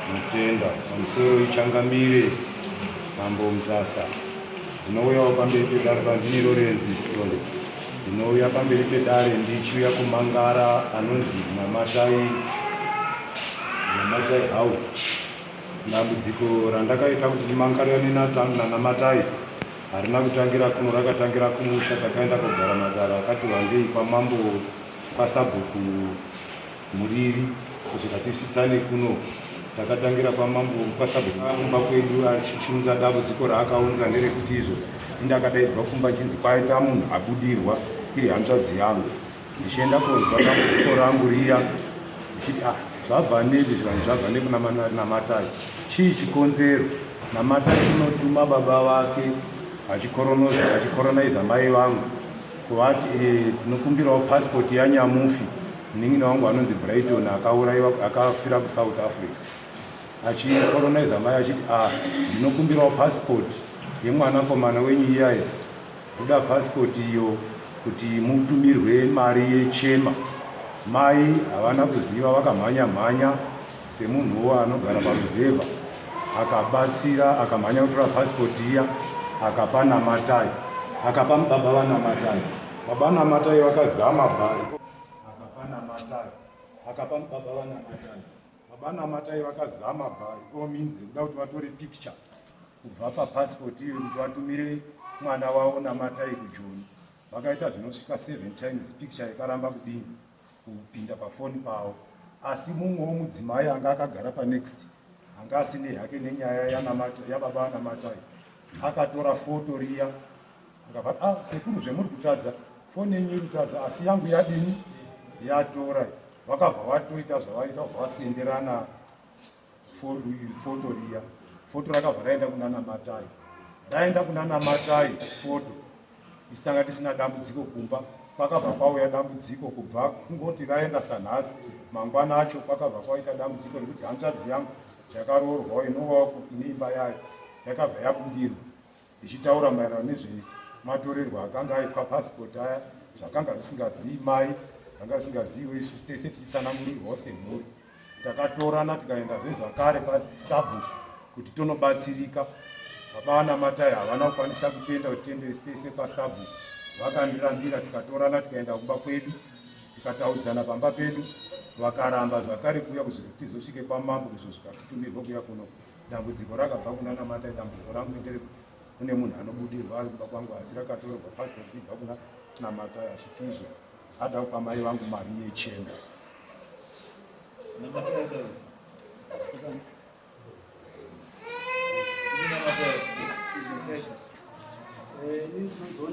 Tinotenda pamusoro ichangamire Mambo Mutasa. Ndinouyawo pamberi pedare pandini Lorenzi Sithole. Ndinouya pamberi pedare ndichiuya kumangara anonzi Namatai Namatai Hau. Dambudziko randakaita kuti ndimangarirane naNamatai harina kutangira kuno, rakatangira kumusha. Takaenda kugara madare akati wandei kwamambo kwasabhuku Muriri kusvika tisvitsane kuno. Takatangira kwamambo kwasabhuku kumba kwedu achiunza dambudziko raakaunza nderekuti izvo indakadaidzwa kumba chinzi kwaita munhu abudirwa iri hanzvadzi yangu ndichienda konzwa dambudziko rangu riya ndichiti ah zvabva nepi zvikanzi zvabva nekunamatai chii chikonzero namatai unotuma baba vake achikoronoza achikoronaiza mai vangu kuvati eh, tinokumbirawo passport yanyamufi Munin'ina wangu anonzi Brighton akauraiwa akafira kuSouth Africa achikoroniza mai achiti ah ndinokumbirawo passport yemwanakomana wenyu iyaye kuda passport iyo kuti mutumirwe mari yechema mai havana kuziva vakamhanya mhanya semunhuwo anogara paruzevha akabatsira akamhanya kutora passport iya akapa namatai akapa baba vanamatai baba namatai vakazama bhari akapa namatai akapa baba vanamatai baba namatai vakazama by all means kuda kuti vatore picture kubva papassport iyo kuti vatumire mwana wavo namatai kujoni vakaita zvinosvika seven times picture ikaramba kudini kupinda pafoni pavo asi mumwewo mudzimai anga akagara panext anga asinei hake nenyaya yababa anamatai akatora foto riya akabva ah sekuru zvemuri kutadza foni yenyu iri kutadza asi yangu yadini yatora vakabva vatoita zvavaita vabva vasenderana foto riya foto rakabva raenda kunana matai raenda kunana matai foto isu tanga tisina dambudziko kumba kwakabva kwauya dambudziko kubva kungoti raenda sanhasi mangwana acho kwakabva kwaita dambudziko rekuti hanzvadzi yangu yakaroorwawo inovawo ine imba yayo yakabva yabudirwa Ndichitaura maererano nezvematorerwo akanga aitwa passport aya, zvakanga zvisingazii mai, zvanga zvisingaziiwe isu tese tichitsanangurirwawo semhuri. Takatorana tikaendazve zvakare pasabhuku kuti tonobatsirika. Baba vanaMatai havana kukwanisa kutenda kuti tiende tese kwasabhuku, vakandirambira. Tikatorana tikaenda kumba kwedu tikataudzana pamba pedu, vakaramba zvakare kuuya kuzoti tizosvike kwamambo kuzosvika titumirwe kuuya kuno. Dambudziko rakabva kuna Namatai, dambudziko rangu nderekuti kune munhu anobudirwa ari kumba kwangu asi rakatorerwa passport kubva kuna Namatai achitizvo ada kupa mai vangu mari yechena.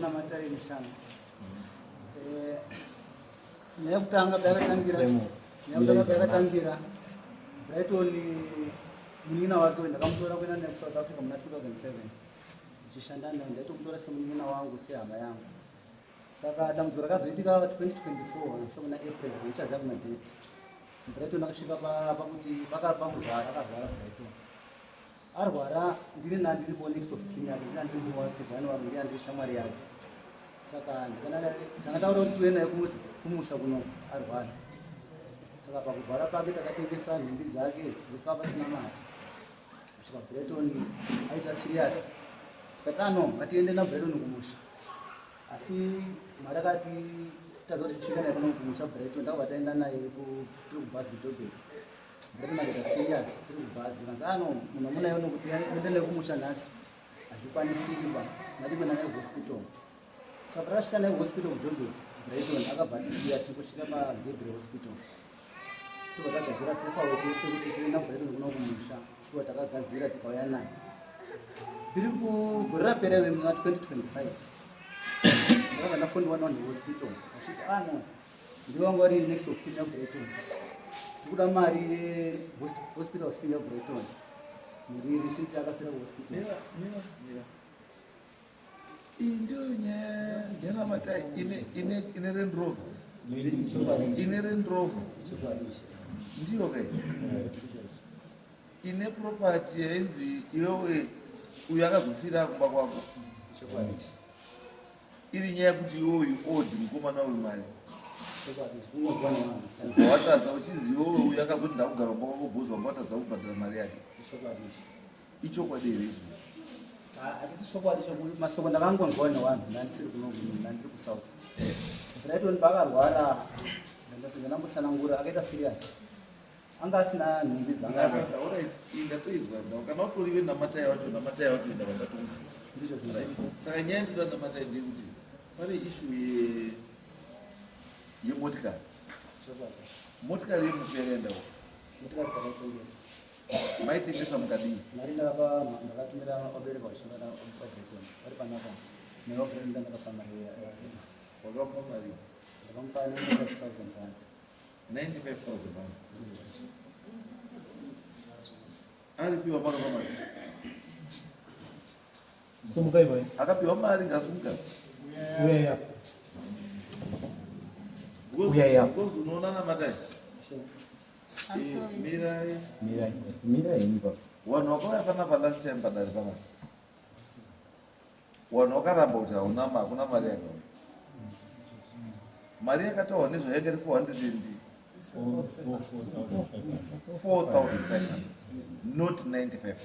Namatai Mishana. Nyaya yekutanga yakatangira nyaya yakatangira Brighton munin'ina wake ndakamutora kuenda naye kuSouth Africa muna 2007 ndichishanda naye ndaitomutora semunin'ina wangu sehama yangu saka dambudziko rakazoitika 2024 so muna April handichaziva kuna date Brighton akasvika pakuti pakurwara akarwara Brighton Arwara ndini nandiripo next of kin yake ndini andiripo wafizani wangu ndiye andiri shamwari yake saka ndanga taura kuti tiuye naye kumusha kuno arwara saka pakurwara pake takatengesa nhumbi dzake kusvika pasina mari kusvika Breton aita serious tikati ano ah, ngatiende naBreton kumusha asi mwari akati taziva kuti tisvika naye kuno kumusha Breton takabva taenda naye tiri kubhazi kuJoburg Ndinoita serious tiri kubhazi zvikanzi ah no munhu amunayo nokuti ende nekumusha nhasi hazvikwanisiki ba ngati kuenda naye hospital saka takasvika naye hospital kuJoburg Brighton akabva atisiya tichingosvika pagedhi rehospital tobva tagadzira paperwork yese kuti tienda Brighton kuno kumusha shuwa takagadzira tikauya naye tiri kugore rapera muna 2025 ndakabva ndafoniwa nevanhu vehospital vachiti ah no Ndivo vanga vari next of kin yaBrighton. Tikuda mari yehospital fee yaBrighton. Muriri since akafira kuhospital. Mira, mira, mira. Iyi ndiyo nyaya yanamatai ine ine ine Land Rover. Ine Land Rover. Ndiyo kai. Ine property yainzi iwewe uyu akazofira kumba kwako. Iri nyaya yekuti iwe uyu owed mukomana uyu mari. Watadza uchiziva uyu akazoti ndakugara kumba kwako bhozi wanga watadza kubhadhara mari yake. Ichokwadi here izvi? Hatisi chokwadi chokuti mashoko ndakangonzwa nevanhu ndandisiri kuno ndandiri kusouth. Brighton pakarwara ndambotsanangura akaita serious. Anga asina nhumbi dzanga akaita. Alright, iyi ndatoizwa ndau kana utoriwe namatai wacho namatai wacho enda vandatomusiya. Ndizvo zvino. Saka nyaya ndinoda namatai ndeyekuti pane issue ye yemotikari. Motikari yemufi yakaenda uko. Motikari takaitengesa. Maitengesa mukadii? Mari ndakapa ndakatumira vabereki vachishanda paBrighton vari panapa. NevaBrighton ndakapa mari. Wakamupa mari? Ndakamupa 95,000 rands. 95,000 rands. Aripiwa makapa mari? Sumuka iwe. Akapiwa mari ngasumuka. Uya. Uya. Because unoona namatai. Mirai. Mirai. Mirai ipa. Vanhu vakauya panapa last time padare panapa. Vanhu vakaramba kuti hauna hakuna mari yakauya. Mari yakataurwa nezvayo yanga iri 4,500 not 95,000.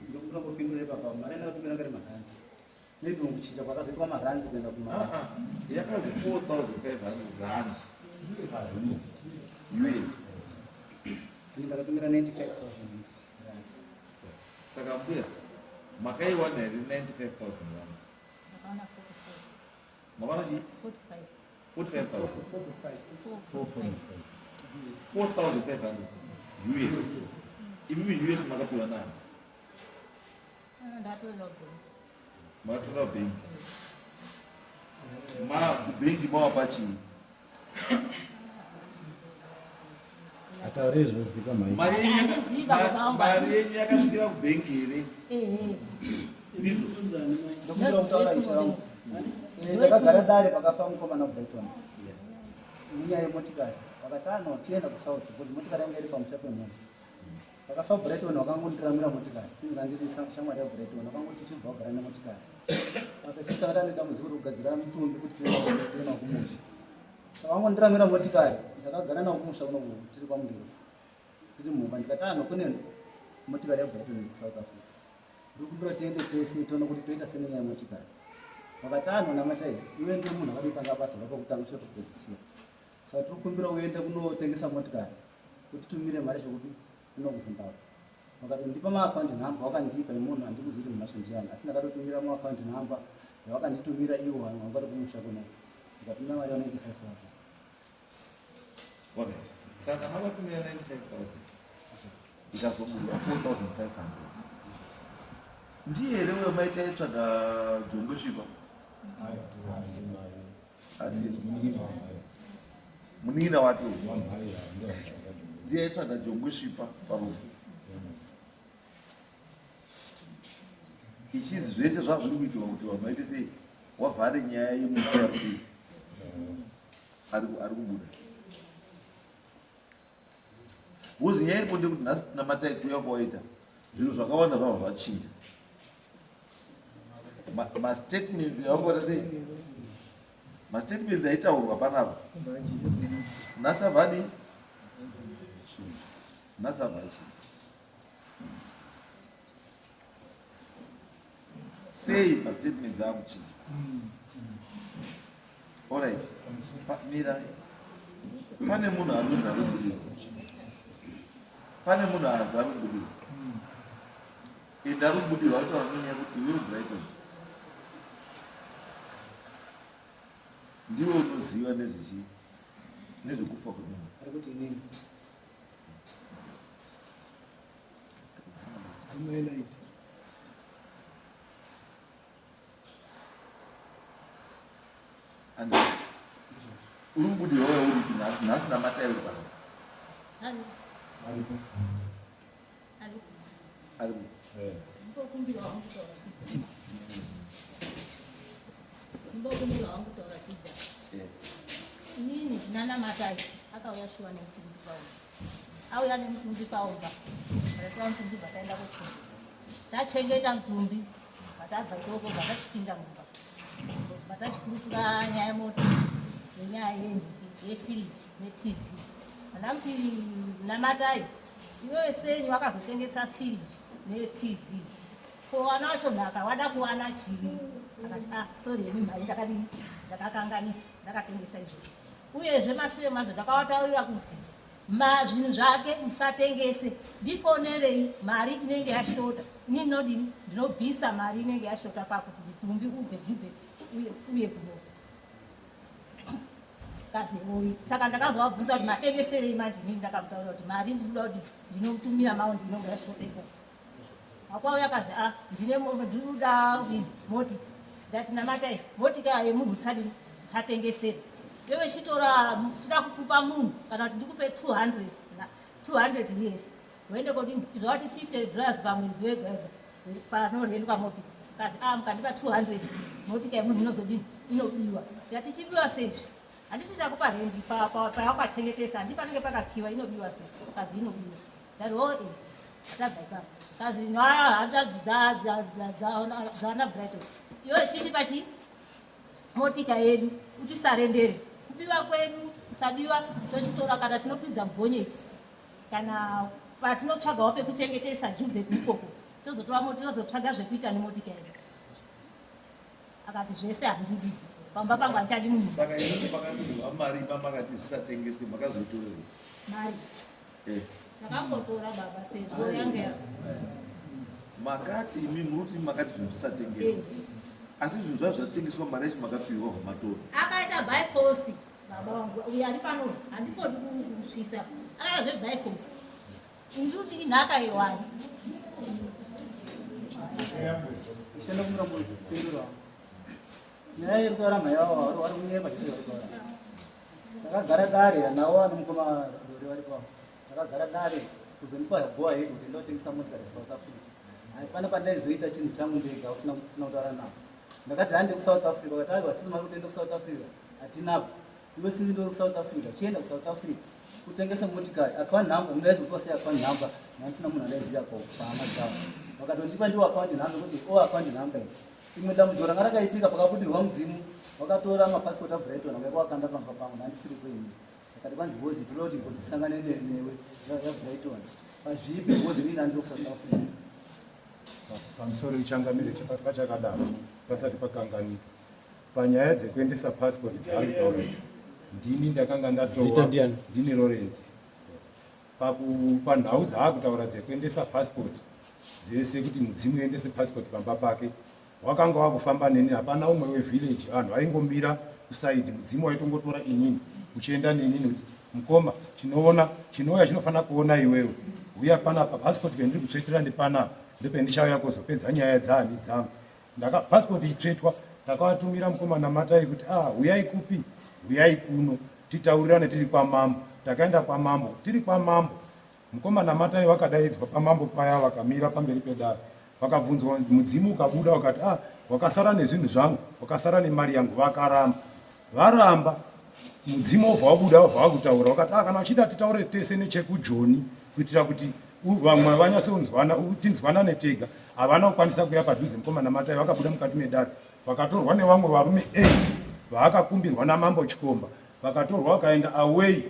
Ndokumbopindura ipapa mari yandakatumira ngari maranzi. Maybe kuchinja kwakazoitwa maranzi kuenda kuma yakazi 4,500 rands US. Ndakatumira 95,000 rands. Saka mbuya makaiwana here 95,000 rands? Ndakaona 45. Makaona chii? 45. 45,000. 4.5. 4,500 US. Imimi US makapiwa nani? Ndatorera bhengi. Makatora bhengi. Ma kubhengi mawapa chii? Ataure zvozika mai. Mari yenyu yakasvikira kubhengi here? Ehe. Ndizvo. Ndokumbira kutaura ishe vangu. Takagara dare pakafa mukomana kuBrighton. Munyaya yemotikari. Vakati ano tienda kuSouth because motikari yanga iri pamusha pemunhu. Pakafa Brighton vakangondiramira motikari. Singa ndiri shamwari yaBrighton vakangoti chibva kugara nemotikari. Apa isu takati ane dambudziko rekugadzira mutumbi kuti tiende kumusha. Saka vangondiramira motikari. Ndakagara navo kumusha kuno tiri pamuriro. Tiri mumba ndikati ano kune motikari yaBrighton kuSouth Africa. Ndikumbira tiende tese tione kuti toita sei nenyaya yemotikari. Vakati ano namatai iwe ndiwe munhu akatotanga basa rako kutanga kusvika kupedzisira. Saka tiri kukumbira uende kunotengesa motikari kuti tumire mari zvokuti kuno kuZimbabwe. Vakati ndipa maaccount number wakandipa yemunhu handikuzivi kuti munhu wacho ndiani asi ndakatotumira maaccount number yawakanditumira iwo vanhu vanga vari kumusha kuno. Ndikatumira mari ya 95,000. Alright. Saka makatumira 95,000 ikazobuda 4,500. Ndiye here uyo maita aitsvaga jongwe svipa? Asi munin'ina wake uyu ndiye aitsvaga jongwe svipa parufu. Ichizi zvese zvazviri kuitwa kuti vanhu vaite sei wavhare nyaya yemufi ari ari kubuda. Because nyaya iripo ndeyekuti nhasi namatai kuuya kwawaita zvinhu zvakawanda zvabva zvachinja. Mastatements avangoita sei? Mastatements aitaurwa panapa. Nhasi abva adii? Nhasi abva achinja. Sei mastatements akuchinja? Alright. Mira. Pane munhu aruzi ari kubudirwa. Pane munhu azi ari kubudirwa. Ende ari kubudirwa ataura nenyaya yekuti iwe Brighton. Ndiwe unoziva nezvechii? Nezvekufa kwemunhu. Ari kuti inini. Dzimai light. Andi. Uri kubudirwa wewe uri nhasi nhasi namatai uri pano. Ari. Ari. Ari. Ndokumbira wangu kutaura. Ndokumbira wangu kutaura chija. Inini nana matai akauya shuwa nemutumbi paumba. Auya nemutumbi paumba. Akatora mutumbi vakaenda kuchengeta. Tachengeta mutumbi vatabva ikoko vatachipinda mumba. Vatachikurukura nyaya yemoto. nenyaya yenhiki yefiriji netv. Andamuti namatai iwewe senyi wakazotengesa firiji netv ko wana wacho nhaka wada kuwana chii? Akati ah sorry yemi mhai ndakadini ndakakanganisa ndakatengesa izvozvo. Uyezve mashure mazvo ndakavataurira kuti Ma zvinhu zvake musatengese ndifonerei mari inenge yashota ini ndinodini ndinobvisa mari inenge yashota pakuti mutumbi ubve jube uye uye kuno kazi hoyi saka ndakazovabvunza kuti matengeserei manje inini ndakamutaurira kuti mari ndinoda kuti ndinotumira maundi inonge yashota ikoko akwauya kazi a ah, ndine ndinoda moti ndati namatai motika yemunhu usadini usatengesere iwe chitora tida kukupa munhu kana kuti ndikupe 200 200 years uende kodi zvawati 50 dollars pamwedzi wega wega panorendwa motika kazi a ah, mukandipa 200 motika yemunhu inozodini inobiwa ndati chibiwa seizvi handiti takupa rendi pawakachengetesa handi panenge pakakiwa inobiwa sei kazi inobiwa ndati o eh, tabva ipapo kazi hanzvadzi dzaana Brighton iwe chitipa chi motika yedu utisarendere kubiwa kwedu kusabiwa tochitora kana tinopinza mugonyeti kana patinotsvagawo pekuchengetesa jubek ikoko tozotora moti tozotsvaga zvekuita nemotika yedu akati zvese handidi pamba pangu handichadi munhu saka inini makapihwa mari mamakati zvisatengeswe makazoitorerwa mari eh. Takambotora baba sezvo yange makati imi muruti makati zvinhu zvisatengeswa eh. asi zvinhu zvazvo zvatengeswa mari yacho makapiwa hwamatora akaita by force baba wangu uyo ari pano handipodi kusvisa akaita zve by force ndikuti inhaka yewani ishanda kumira kupindura nyaya iri kutaura mhai vavo vari kunyepa chete vari kutaura Takagara dare nawo ana mukoma Dore varipo apo. Takagara dare kuzondipa go ahead kuti ndotengesa motikari kuSouth Africa. Hapana pandaizoita chinhu changu ndega usina usina kutaura navo. Ndakati hande kuSouth Africa vakati aiwa sisi mari kutenda kuSouth Africa hatinapo. Iwe sisi ndori kuSouth Africa chienda kuSouth Africa utengese motikari account number ndaizopiwa sei account number ndandisina munhu andaiziva ko pahama dzavo. Vakatondipa ndiwo account number kuti o account number iyi. Imwe dambudziko ranga rakaitika pakabudirwa mudzimu wakatora mapasipoti aBrighton akauya kwakanda pamba pangu ndandisiri kwenyu akati kwanzi ngozi toda kuti ngozi isangane newe yaBrighton pazvipi ngozi inini andiri kuSouth Africa pamusoro ichangamire pachakadaro pasati pakanganika panyaya dzekuendesa passport dzaari kutaura ndini ndakanga ndatoa ndini Lawrence Panhau dzaakutaura dzekuendesa passport dzese kuti mudzimu uendese passport pamba pake wakanga wakufamba neni hapana umwe wevillage vanhu vaingomira kusaidi mudzimu waitongotora inini uchienda nenini kuti mukoma chinoona chinouya chinofanira kuona iwewe huya panapa passport pendiri kutsvetera ndipanapa ndopendichauya kuzopedza nyaya dzaani dzangu Ndaka passport itsvetwa takavatumira mukoma Namatai kuti ah huyai kupi huyai kuno titaurirane tiri kwamambo. Takaenda kwamambo tiri kwamambo mukoma Namatai vakadaidzwa pamambo paya vakamira pamberi pedare vakabvunzwa mudzimu ukabuda wakati ah wakasara nezvinhu zvangu wakasara nemari yangu vakaramba varamba mudzimu wobva wabuda wobva wakutaura wakati ah kana uchida titaure tese nechekujoni kuitira kuti vamwe vanyatsonzwana tinzwanane tega havana kukwanisa kuya padhuze mukoma namatai vakabuda mukati medare vakatorwa nevamwe varume 8 vaakakumbirwa namambo chikomba vakatorwa vakaenda away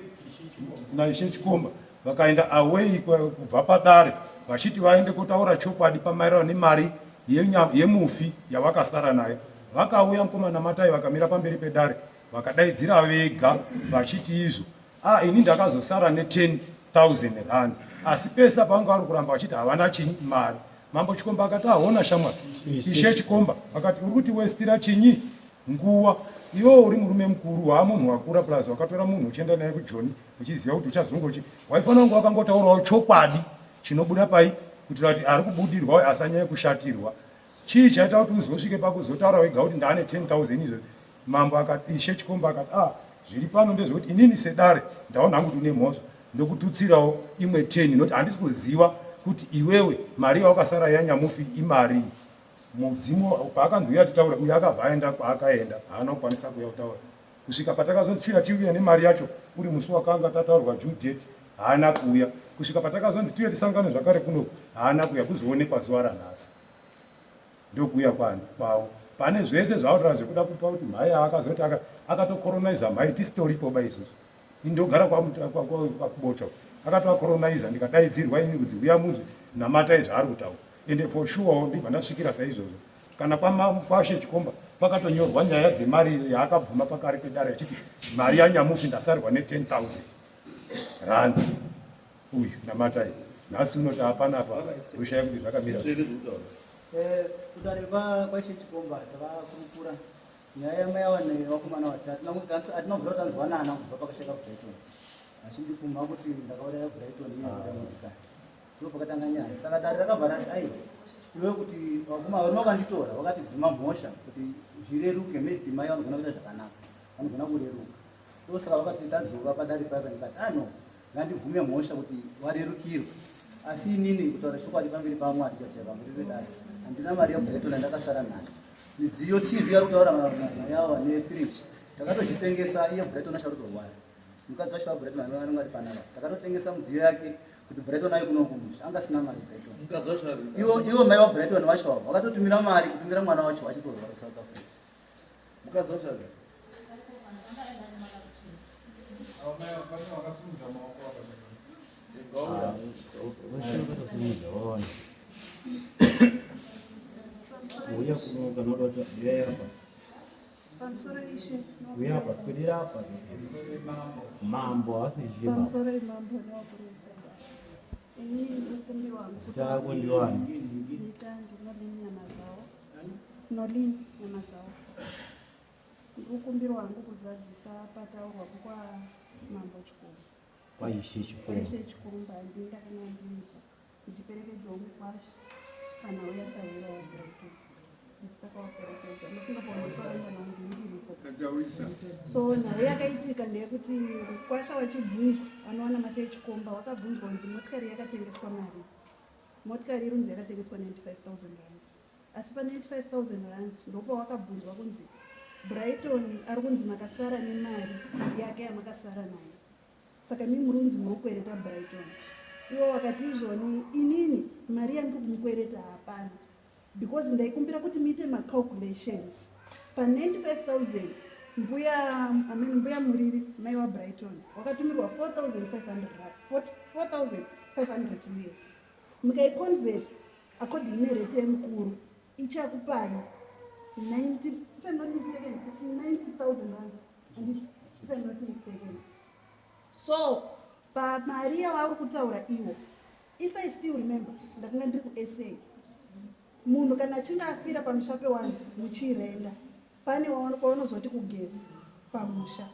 naishe chikomba vakaenda away kubva padare vachiti vaende kotaura chokwadi pamaererano nemari yemufi yavakasara nayo Vakauya mukoma Namatai vakamira pamberi pedare vakadaidzira vega vachiti izvo ah ini ndakazosara ne 10000 rands asi pese pavanga vari kuramba vachiti havana chinyi mari. Mambo Chikomba akati ahona ah, shamwari. Ishe Chikomba akati uri kuti westira chinyi nguva iwewe uri murume mukuru waamunhu wakura plus wakatora munhu uchienda naye kujoni uchiziva kuti uchazongochi waifanira kunge wakangotaurawo chokwadi chinobuda pai kuitira kuti ari kubudirwa asanyanye kushatirwa Chii chaita kuti uzosvike pakuzotaura wega kuti ndaane 10000 izvo? Mambo akati, Ishe Chikomba akati, ah, zviri pano ndezvekuti inini sedare ndaona hangu kuti une mhosva ndokututsirawo imwe 10 nokuti handisi kuziva kuti iwewe mari yawakasara yanyamufi imarii. Mudzimu paakanzi uya titaure, uyo akabva aenda kwaakaenda, haana kukwanisa kuuya kutaura kusvika patakazonzi chiuya tiuye nemari yacho uri musi wakanga tataurwa due date haana kuuya kusvika patakazonzi tiuye tisangane zvakare kuno haana kuuya kuzoonekwa zuva ranhasi ndokuuya kwavo. Pane zvese zvautaura zvekuda kupa kuti mhai akazoti akatokoronaiza mhai tisitoripo ba isusu. Ini ndogara kwakubocha akatoakoronaiza ndikadaidzirwa ini kuti uya munzwe namatai zvaari kutaura. Ende for sure ndibva ndasvikira saizvozvo. Kana kwashe Chikomba pakatonyorwa nyaya dzemari yaakabvuma pakare pedare achiti mari yanyamufi ndasarwa ne 10,000 rands. Uyu namatai nhasi unoti hapana apa ushaya kuti zvakamira. Eh, kudare kwaishe Chikomba takakurukura nyaya yamai ava nevakomana vatatu. Hatina kubvira tanzwanana kubva pakasheka Brighton. Achindipumha kuti ndakauraya Brighton iye akuda motikari. Ndipo pakatanga nyaya. Saka dare rakabva rati aiwa iwe kuti vakoma varume vakanditora vakati bvuma mhosva kuti zvireruke maybe mai vanogona kuita zvakanaka vanogona kureruka. Ndosaka vakati tadzoka padare paya ndikati ah no ngandibvume mhosva kuti varerukirwe. Asi inini kutaura chokwadi pamberi paMwari chaipo pamberi pedare handina mari yaBrighton yandakasara nayo. Midziyo TV yari kutaura mai ava nefiriji takatozvitengesa iye Brighton achari kutorwara. Mukadzi wacho waBrighton anenge ari panapa. Takatotengesa midziyo yake kuti Brighton aye kuno kumusha. Anga asina mari Brighton. Mukadzi wacho ari. Iwo iwo mai waBrighton wacho avo vakatotumira mari kutumira mwana wacho achitorwara kuSouth Africa. Mukadzi wacho ari. Uya kuno kana uda kuti uya apa. Pamusoro ishe. Uya apa swedera apa. Mambo haasi ishe. Pamusoro imambo nevakuru vesadare. Ini ndinokumbirwa Zita rako ndiwani? Zita ndiNolin Nyamazawo. Nolin Nyamazawo. Ndinokumbirwa hangu kuzadzisa pataurwa kwa Mambo Chikomba. Kwaishe Chikomba. Kwaishe Chikomba ndini ndakanga ndiripo ndichiperekedzawo mukwasha kana uya sahwira waBrighton. Ndisu takawaperekedza. Ndofunga pamusoranja ndini ndiripo. So nhau yakaitika ndeyekuti mukwasha wachibvunzwa vanowana mate echikomba wakabvunzwa kunzi motikari yakatengeswa mari. Motikari irunzi yakatengeswa 95,000 rands. Asi pa 95,000 rands ndopawakabvunzwa kunzi Brighton ari kunzi makasara nemari yake yamakasara nayo. Saka imi muri kunzi muri kukwereta Brighton. Iwo wakati izvoni inini mari yandiri kumukwereta hapana. Because ndaikumbira kuti muite macalculations. Pa 95,000 mbuya, I mean, mbuya Muriri mai waBrighton wakatumirwa 4,500 4,500 US. Mukaiconvert according nerate yemukuru ichakupai 90, if I'm not mistaken, it's 90,000 rands. And it, if I'm not mistaken. So, pamari yavari kutaura iwo, if I still remember, ndakanga ndiri kuSA. Munhu kana achinge afira pamusha pewanhu muchirenda, pane kwaunozoti kugeza pamusha.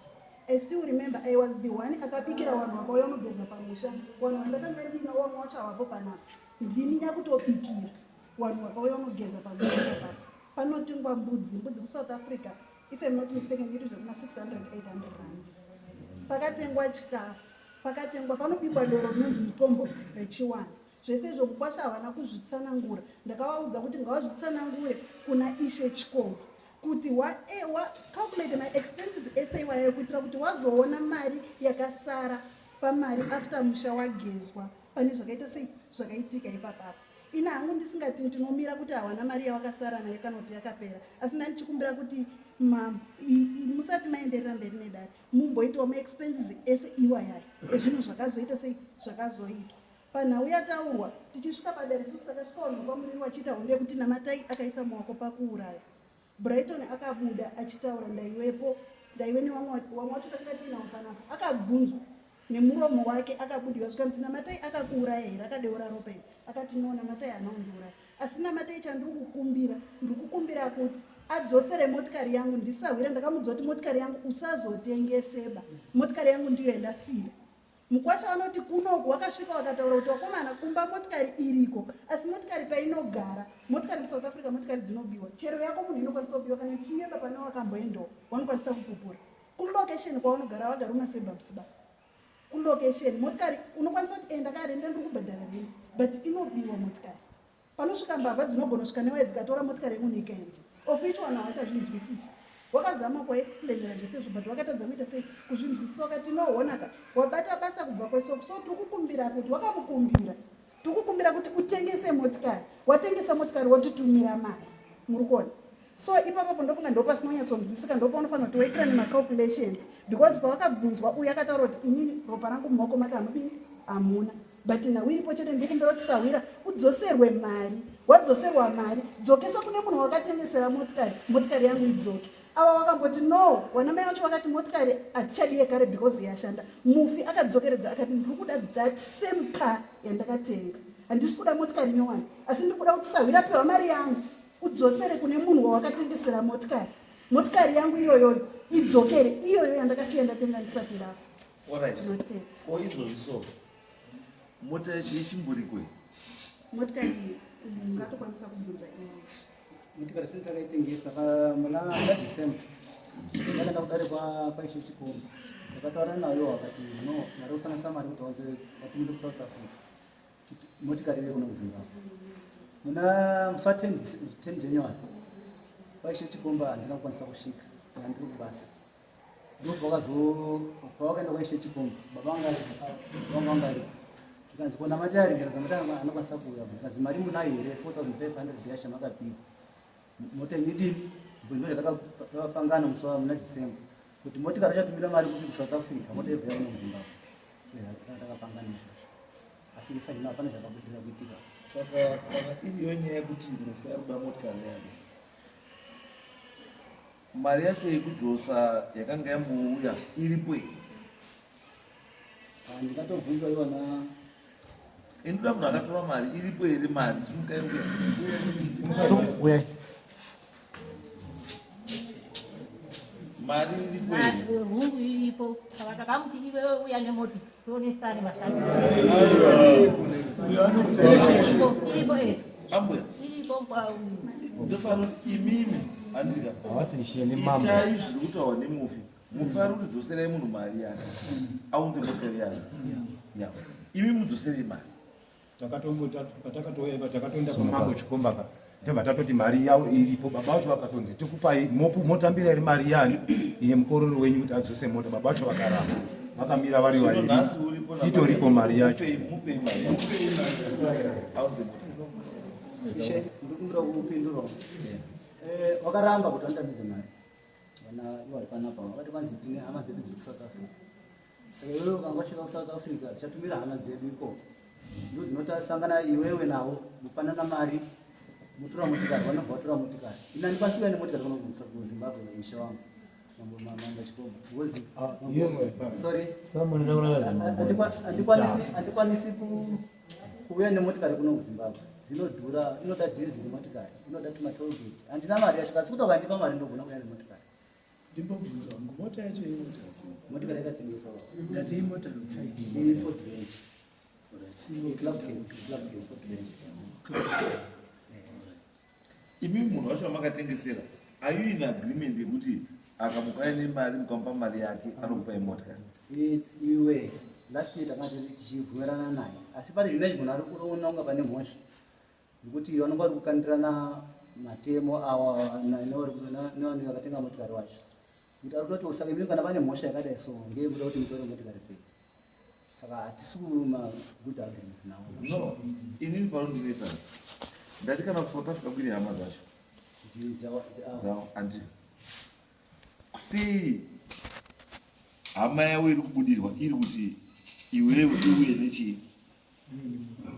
I still remember I was the one akabikira vanhu vakauya unogeza pamusha. Vanhu vandakanga ndinawo vamwe vacho havapo panapa. Ndini nyakutobikira vanhu vakauya unogeza pamusha ipapa. Panotengwa mbudzi, mbudzi kuSouth Africa, if I'm not mistaken, iri zvekuma 600 800 rands. Pakatengwa chikafu, pakatengwa panobikwa doro rinonzi mukomboti rechiwana. Zvese izvo mukwasha havana kuzvitsanangura. Ndakavaudza kuti ngavazvitsanangure kuna Ishe Chikomba kuti wa, eh, wa calculate my expenses ese iwayo kuitira kuti wazoona mari yakasara pamari after musha wagezwa pane zvakaita sei zvakaitika ipapapa. Ini hangu ndisingati ndinomira kuti hawana mari yawakasara nayo kana kuti yakapera, asi ndandichikumbira kuti mambo musati maenderera mberi nedare mumboitawo maexpenses ese iwayayo ezvinhu zvakazoita sei zvakazoitwa. Panhau yataurwa tichisvika padare isusu takasvika vanhu vekwaMuriri vachiita hondo yekuti Namatai akaisa maoko pakuuraya Brighton akabuda achitaura ndaiwepo ndaive nevamwe vamwe vacho takanga tiinawo panapa akabvunzwa nemuromo wake akabudiwa zvikanzi Namatai akakuuraya here akadeura ropa here akati no Namatai haana kundiuraya asi Namatai chandiri kukumbira ndiri kukumbira kuti adzosere motikari yangu ndisahwira ndakamudza kuti motikari yangu usazotengeseba motikari yangu ndiyo yandafira Mukwasha vanoti kunoku wakasvika wakataura kuti wakomana kumba motikari iriko asi motikari painogara motikari muSouth Africa motikari dzinobiwa chero yako munhu inokwanisa kubiwa kana tichinyeba pane wakamboendawo wanokwanisa kupupura kulocation kwaunogara wagara umasebabs ba kulocation motikari unokwanisa kuti enda karenda ndiri kubhadhara rent but inobiwa motikari Panosvika mbavha dzinogona kusvika newaya dzikatora motikari yemunhu ikaenda. Of which vanhu havachazvinzwisisi. Wakazama kuvaexplainera zvese izvo but wakatadza kuita sei kuzvinzwisisa wakati no honaka wabata basa kubva kwese so tiri kukumbira kuti wakamukumbira tiri kukumbira kuti utengese motikari watengesa motikari wotitumira mari muri kuona. So ipapapo ndofunga ndopasina kunyatsonzwisika, ndopaunofanira kuti waitira nemacalculations, because pawakabvunzwa uyu akataura kuti inini ropa rangu mumaoko make hamudini, hamuna. But nhau iripo chete, ndikumbira kuti sahwira udzoserwe mari. Wadzoserwa mari, dzokesa kune munhu wakatengesera motikari, motikari yangu idzoke. Ava vakamboti no, vana mai vacho vakati motikari hatichadi yekare because yashanda. Mufi akadzokeredza akati ndiri kuda that same car yandakatenga, handisi kuda motikari nyowani, asi ndiri kuda kuti sahwira piwa mari yangu udzosere kune munhu wawakatengesera motikari, motikari yangu iyoyoyo idzokere iyoyo yandakasiya ndatenga ndisati ndafa. Alright. Ko izvozvi so mota yacho yechimburiko iyi? Motikari iyi ungatokwanisa kubvunza English. Motikari sini takaitengesa muna December. Ndakaenda kudare kwaIshe Chikomba. Ndakataura nayo akati no, mari kusanganisa mari kuti wanze vatumire kuSouth Africa. Motikari iri kuno kuZimbabwe. Muna musi wa 10 January kwaIshe Chikomba handina kukwanisa kusvika. Ndanga ndiri kubasa. Ndopavakaenda kwaIshe Chikomba, baba vanga vanga aripo. Zvikanzi ko namati ari ndikazi namati anokwanisa kuuya. Zvikanzi mari munayo here 4500 yacho makapiwa. Mota inidini ndo zvatakapangana musi wa muna December kuti motikari yachatumira mari kuti kuSouth Africa mota yobva yakuno kuZimbabwe. Takapangana izvozvo. Asi isati hapana zvakabudirira kuitika. Saka kana iriyo nyaya yekuti mufi ari kuda motikari yake, mari yacho yekudzosa yakanga yambouya iripo here? Ndingatobvunzwa iwana Indoda munhu akatora mari iripo here mari? Simukai uya. So, uyai. Mari iripo here? Hungu iripo. Saka takamuti iwewe uya nemoti tionesane mashandisiro. Iripo, iripo eh. Ambuya. Iripo kwa Ndofanira kuti imimi handika. Havasi ishe nemambo. Itai zviri kutaurwa nemufi. Mufi ari kuti dzoserai munhu mari yake. Aunze motikari yake. Ya. Imi mudzoserei mari. Patakatouya ipa takatoenda kwamambo Chikomba ka. Tobva tatoti mari yavo iripo. Baba vacho vakatonzi tikupai motambira iri mari yani iye mukororo wenyu kuti adzose mota. Baba vacho vakaramba. Vakamira vari Zvino vairi. nhasi uripo na Itoripo mari yacho. Mupei mari yake. Aunze mota. Ishe, ndikumbira kupindura. Wakaramba kuti vanditambidze mari. Vana ivo vari panapa vakati kwanzi tine hama dzedu dziri kuSouth Africa. Saka iwewe ukanga wasvika kuSouth Africa tichatumira hama dzedu ikoko. Ndo dzinotasangana iwewe navo mopanana mari motora motikari, vanobva vatora motikari. Ini handikwanisi kuuya nemotikari kuno kuZimbabwe ishe wangu. Mambo Chikomba. Because sorry. Handikwanisi kuuya nemotikari kuno kuZimbabwe. Inodhura, inoda diesel motikari, inoda tuma tollgate. Handina mari yacho, kasi kuti ukandipa mari ndogona kuuya nemotikari. Ndimbobvunza wangu, mota yacho imota rudzii? Motikari yakatengeswa. Ndati imota rudzii? I Ford Ranger. Club Cab, Club Cab, Ford Ranger. Imi munhu wacho wamakatengesera, are you in agreement yekuti akamuka aine mari mukamupa mari yake anokupai motikari? Iwe last year tanga tichibvumirana naye, asi pane zvino munhu ari kuona kunga pane mhosva nekuti vanonga vari kukandirana matemo awa nevanhu vakatenga motikari wacho, kuti ari kutoti saka imimi kana pane mhosva yakadai so ngeyekuda kuti mutore motikari kwedu, saka hatisi kuma good agreements nawo. No, inini panondinetsa ndati kana kuSouth Africa kuine hama dzacho dzavo handiti, sei hama yavo iri kubudirwa iri kuti iwewe uye nechii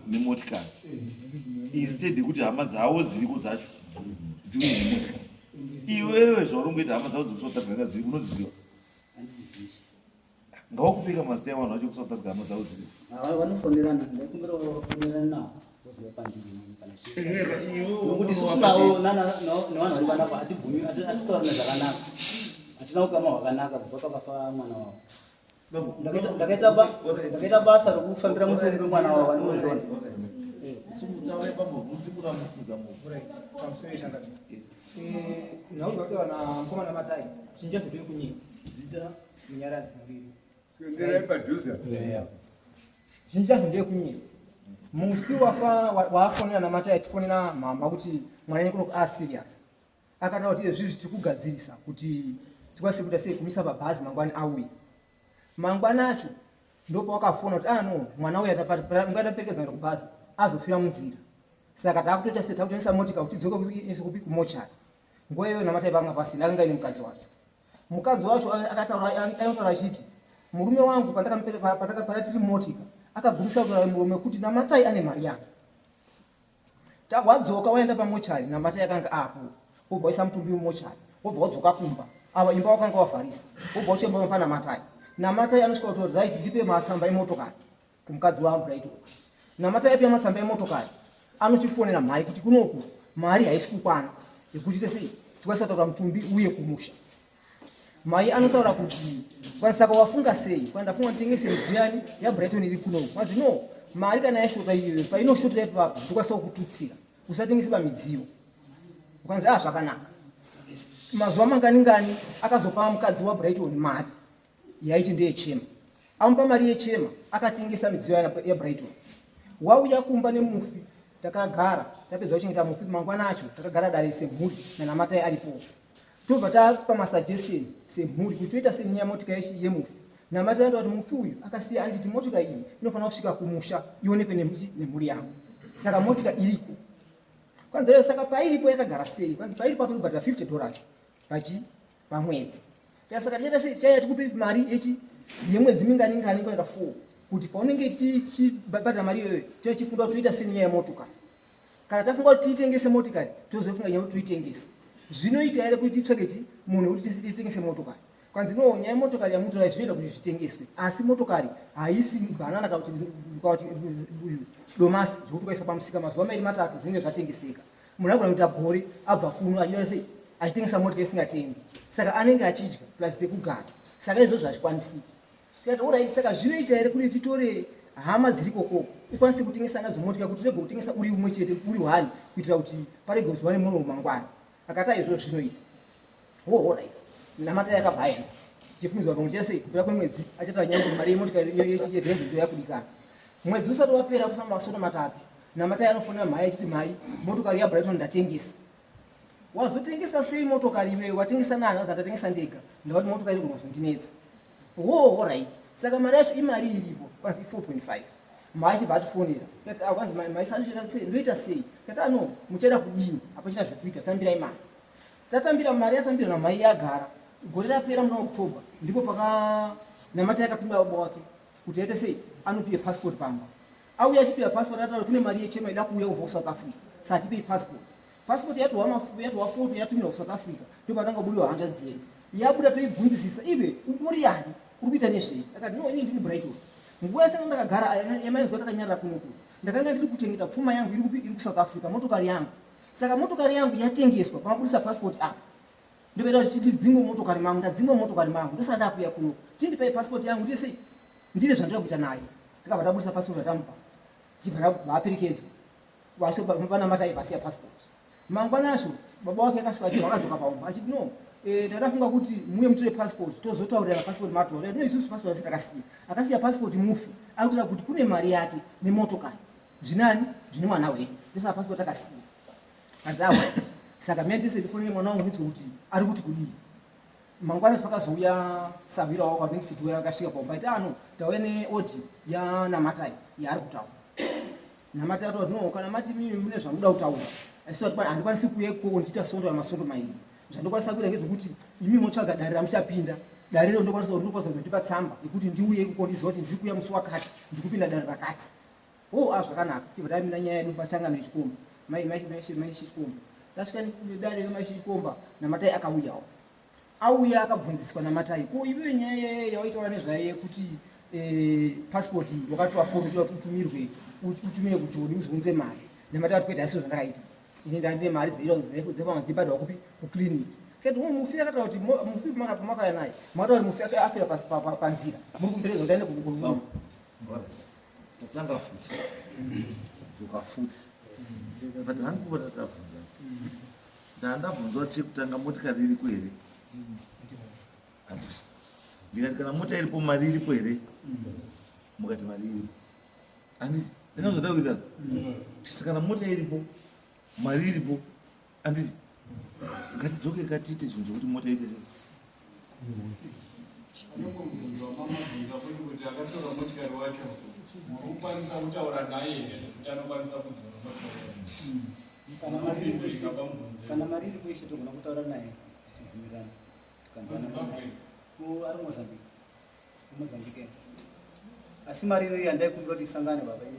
nemotikari instead yekuti hama dzavo dziriko dzacho dziuye nemotikari? Iwewe zvauri kungoita hama dzavo dzekuSouth Africa dziri unodziziva, ngawakupika mazita evanhu vacho kuSouth Africa hama dzavo dziri. Vanofonerana, ndaikumbira vafonerana navo voziva pandiri kana nokuti isusu navo nevanhu vari panapa hatibvumi, hatitaurana zvakanaka, hatina ukama hwakanaka kubva pakafa mwana wavo. Ndakaita basa rokufambira mutumbi wemwana wavo anozvironza. Simutsaure bambo, mutibura mufunza mu. Pamusoro yechangano. Nhauza kuti vana mukomana Matai, chinja zvedu kunyika. Zita Munyaradzi Muriri. Kuenderai padhuze. Zhinji chacho ndeyekunyika. Musi wafa waafonera naMatai achifonera mama kuti mwana wenyu kuno aserious. Akataura kuti izvi tiri kugadzirisa kuti tikwanise kuita sei kumisa pabhazi mangwani auye. Mangwana acho ndopawakafona kuti ah no, mwana uya ngataperekedza kuenda kubhazi azofira munzira. Saka takutoita sei, takutoendesa motika kuti idzoke kupi kumochari. Nguva iyoyo Namatai panga pasina, akanga aine mukadzi wacho. Mukadzi wacho akataura ainotaura achiti murume wangu pandakapara tiri mumotika akagumisa kutaura murume kuti Namatai ane mari yangu. Wadzoka waenda pamochari, Namatai akanga apo, wobva waisa mutumbi mumochari, wobva wadzoka kumba. Ava imba wakanga wavharisa, wobva uchemba pana Namatai. Namatai anosvika kuti right, ndipe matsamba emotokari kumukadzi waBrighton. Namatai apiwa matsamba emotokari, anochifonera mhai kuti kunoku mari haisi kukwana yekuti tese tikwanisa kutaura mutumbi uye kumusha. Mai anotaura kuti saka wafunga sei? Kwa ndafunga nditengese midziyo yani yaBrighton iri kunoku. Kwanzi no, mari kana yashota iyoyo, painoshotera ipapo ndokwanisa kukututsira, usatengese pamidziyo. Kwanzi ah, zvakanaka. Mazuva mangani ngani akazopa mukadzi waBrighton mari yaiti ndeyechema. Amupa mari yechema, akatengesa midziyo yaBrighton. Wauya kumba nemufi, takagara tapedza kuchengeta mufi. Mangwana acho takagara dare semhuri naNamatai aripo, tobva tapa masuggestion semhuri kuti toita senyaya motika yemufi. Namatai anotaura kuti mufi uyu akasiya anditi motika iyi inofanira kusvika kumusha ionekwe nemhuri yangu, saka motika iriko. Kwanzi saka pairipo yakagara sei? Kwanzi pairipo apo kubhadhara $50 pachi pamwedzi. Saka tichaita sei? Tichaya tikupe mari yechi yemwedzi mingani ngani kuenda 4 kuti paunenge tichibhadhara mari iyoyo tichifunga kuti toita sei nenyaya yemotokari. Kana tafunga kuti tiitengese motikari, tozofunga nyaya yekuti toitengesa. Zvinoita here kuti titsvake chi munhu wekuti titengese motokari? Kwanzi no, nyaya yemotokari yamutora zvinoita kuti zvitengeswe, asi motokari haisi bhanana kana kuti domasi zvekuti ukaisa pamusika mazuva mairi matatu zvinenge zvatengeseka. Munhu agona kuita gore abva kuno achiita sei, achitengesa motika isingatengi, saka anenge achidya plus pekugara, saka izvozvo hazvikwanisiki. Tikati alright, saka zvinoita here kuti titore hama dziri kokoko ukwanise kutengesa nadzo motika, kuti urege kutengesa uri umwe chete, uri one, kuitira kuti parege kuzuva nemuromo mangwana? Akati izvozvo zvinoita. Oh, alright. Namatai akabva aenda chifungidzwa pamwe chese kupera kwemwedzi achataura nyaya kuti mari yemotika yerenji ndo yakudikana. Mwedzi usati wapera, kufamba masoro matatu, Namatai anofonera mhai achiti, mhai, motokari yaBrighton ndatengesa. Wazotengesa sei motokari iwewe? Watengesa nani? Azi ndatengesa ndega, ndavati motokari inogona kuzondinetsa. Wo, alright, saka mari yacho imari iripo? Kwanzi 4.5. Mhai achibva atifonera kati ah, kwanzi maisa ndoita sei? Kati ano ah, muchaida kudini? Hapachina zvekuita, tambirai mari. Tatambira mari, yatambira namhai yagara. Gore rapera muna October ndipo paka Namatai akatumira baba wake kuti aite sei, anopiwe passport pamba. Auya achipiwa passport, ataura kune mari yechema ida kuuya kubva kuSouth Africa, saka tipei passport. Passport yatova foto yatumirwa kuSouth Africa, ndopatanga budiwa hanzvadzi yedu. Yabuda, toibvunzisisa, iwe uri yani, uri kuita nezvei? Akati no, ini ndini Brighton. Nguva yese ndakagara yamainzwa takanyarara kunoku, ndakanga ndiri kuchengeta pfuma yangu iri kupi? Iri kuSouth Africa, motokari yangu. Saka motokari yangu yatengeswa pamabudisa passport apa, ndopaita kuti ndidzingwe motokari mangu. Ndadzingwa motokari mangu, ndosaka ndakuya kunoku. Chindipai passport yangu, ndiye sei, ndine zvandira kuita nayo. Takabva tabudisa passport yatamupa, chibva vaperekedzwa vanaMatai vasiya passport. Mangwana acho baba wake akasvika achibva akadzoka paumba achiti no, ndakafunga kuti muye mutore passport tozotaurirana passport matora. No, isusu passport asi takasiya, akasiya passport mufi akutora kuti kune mari yake nemotokari zvinani, zvine mwana wedu, ndosaka passport takasiya. Kanzi awa, saka mendese ndifonere mwana wangu ndinzwe kuti ari kuti kudii. Mangwana pakazouya sahwira wako next door, akasvika paumba iti ano ah, tauya neaudio yaNamatai yaari kutaura. Namatai ataura no, kana mati mimi mune zvamuda kutaura, asi handikwanisi kuuya ikoko ndichiita sondo ramasondo mairi. Zvandokwanisa kuita ngezvekuti imi motsvaga dare ramuchapinda, dare rero ndokwanisa kundipa tsamba yekuti ndiuye ikoko, ndiziva kuti ndiri kuuya musi wakati, ndiri kupinda dare rakati. O a, zvakanaka. Tibva tamira nyaya yedu pachangamire Chikomba, mai Chikomba. Tasvika nedare remai Chikomba, Namatai akauyawo. Auya akabvunziswa naMatai, ko iwewe nyaya yawaitaura nezvayo yekuti passport wakatora foto kuti utumirwe, utumire kuJoni uzounze mari? Namatai ati kwete, haisi zvandakaita ini, ndandine mari dzefama dzibhadharwa kupi? Kuclinic. Kati mufi akataura kuti mufi makauya naye, makataura kuti mufi afira panzira, muri kumuperekedza kuti aende ku Tatanga futi, dzoka futi, but handikuva tatabvunza. Ndandabvunzwa chekutanga, motikari iriko here? Handiti ndikati kana mota iripo, mari iripo here? Mukati mari iripo, handiti? Ndinozvoda kuita tisi kana mota iripo, mari iripo, handiti? Ngatidzoke katiite zvinhu zvekuti mota ite sei. Anongobvunzwa mamabvunza futi kuti akatora motikari wacho muri kukwanisa kutaura naye here, zvekuti anokwanisa kudzora motikari yacho? Kana mari iri kuishe togona kutaura naye tichibvumirana tikanzwanana naye. Ari Mozambique. Mozambique. Asi mari iyoyi yandaikumbira kuti isangane baba i 95,000.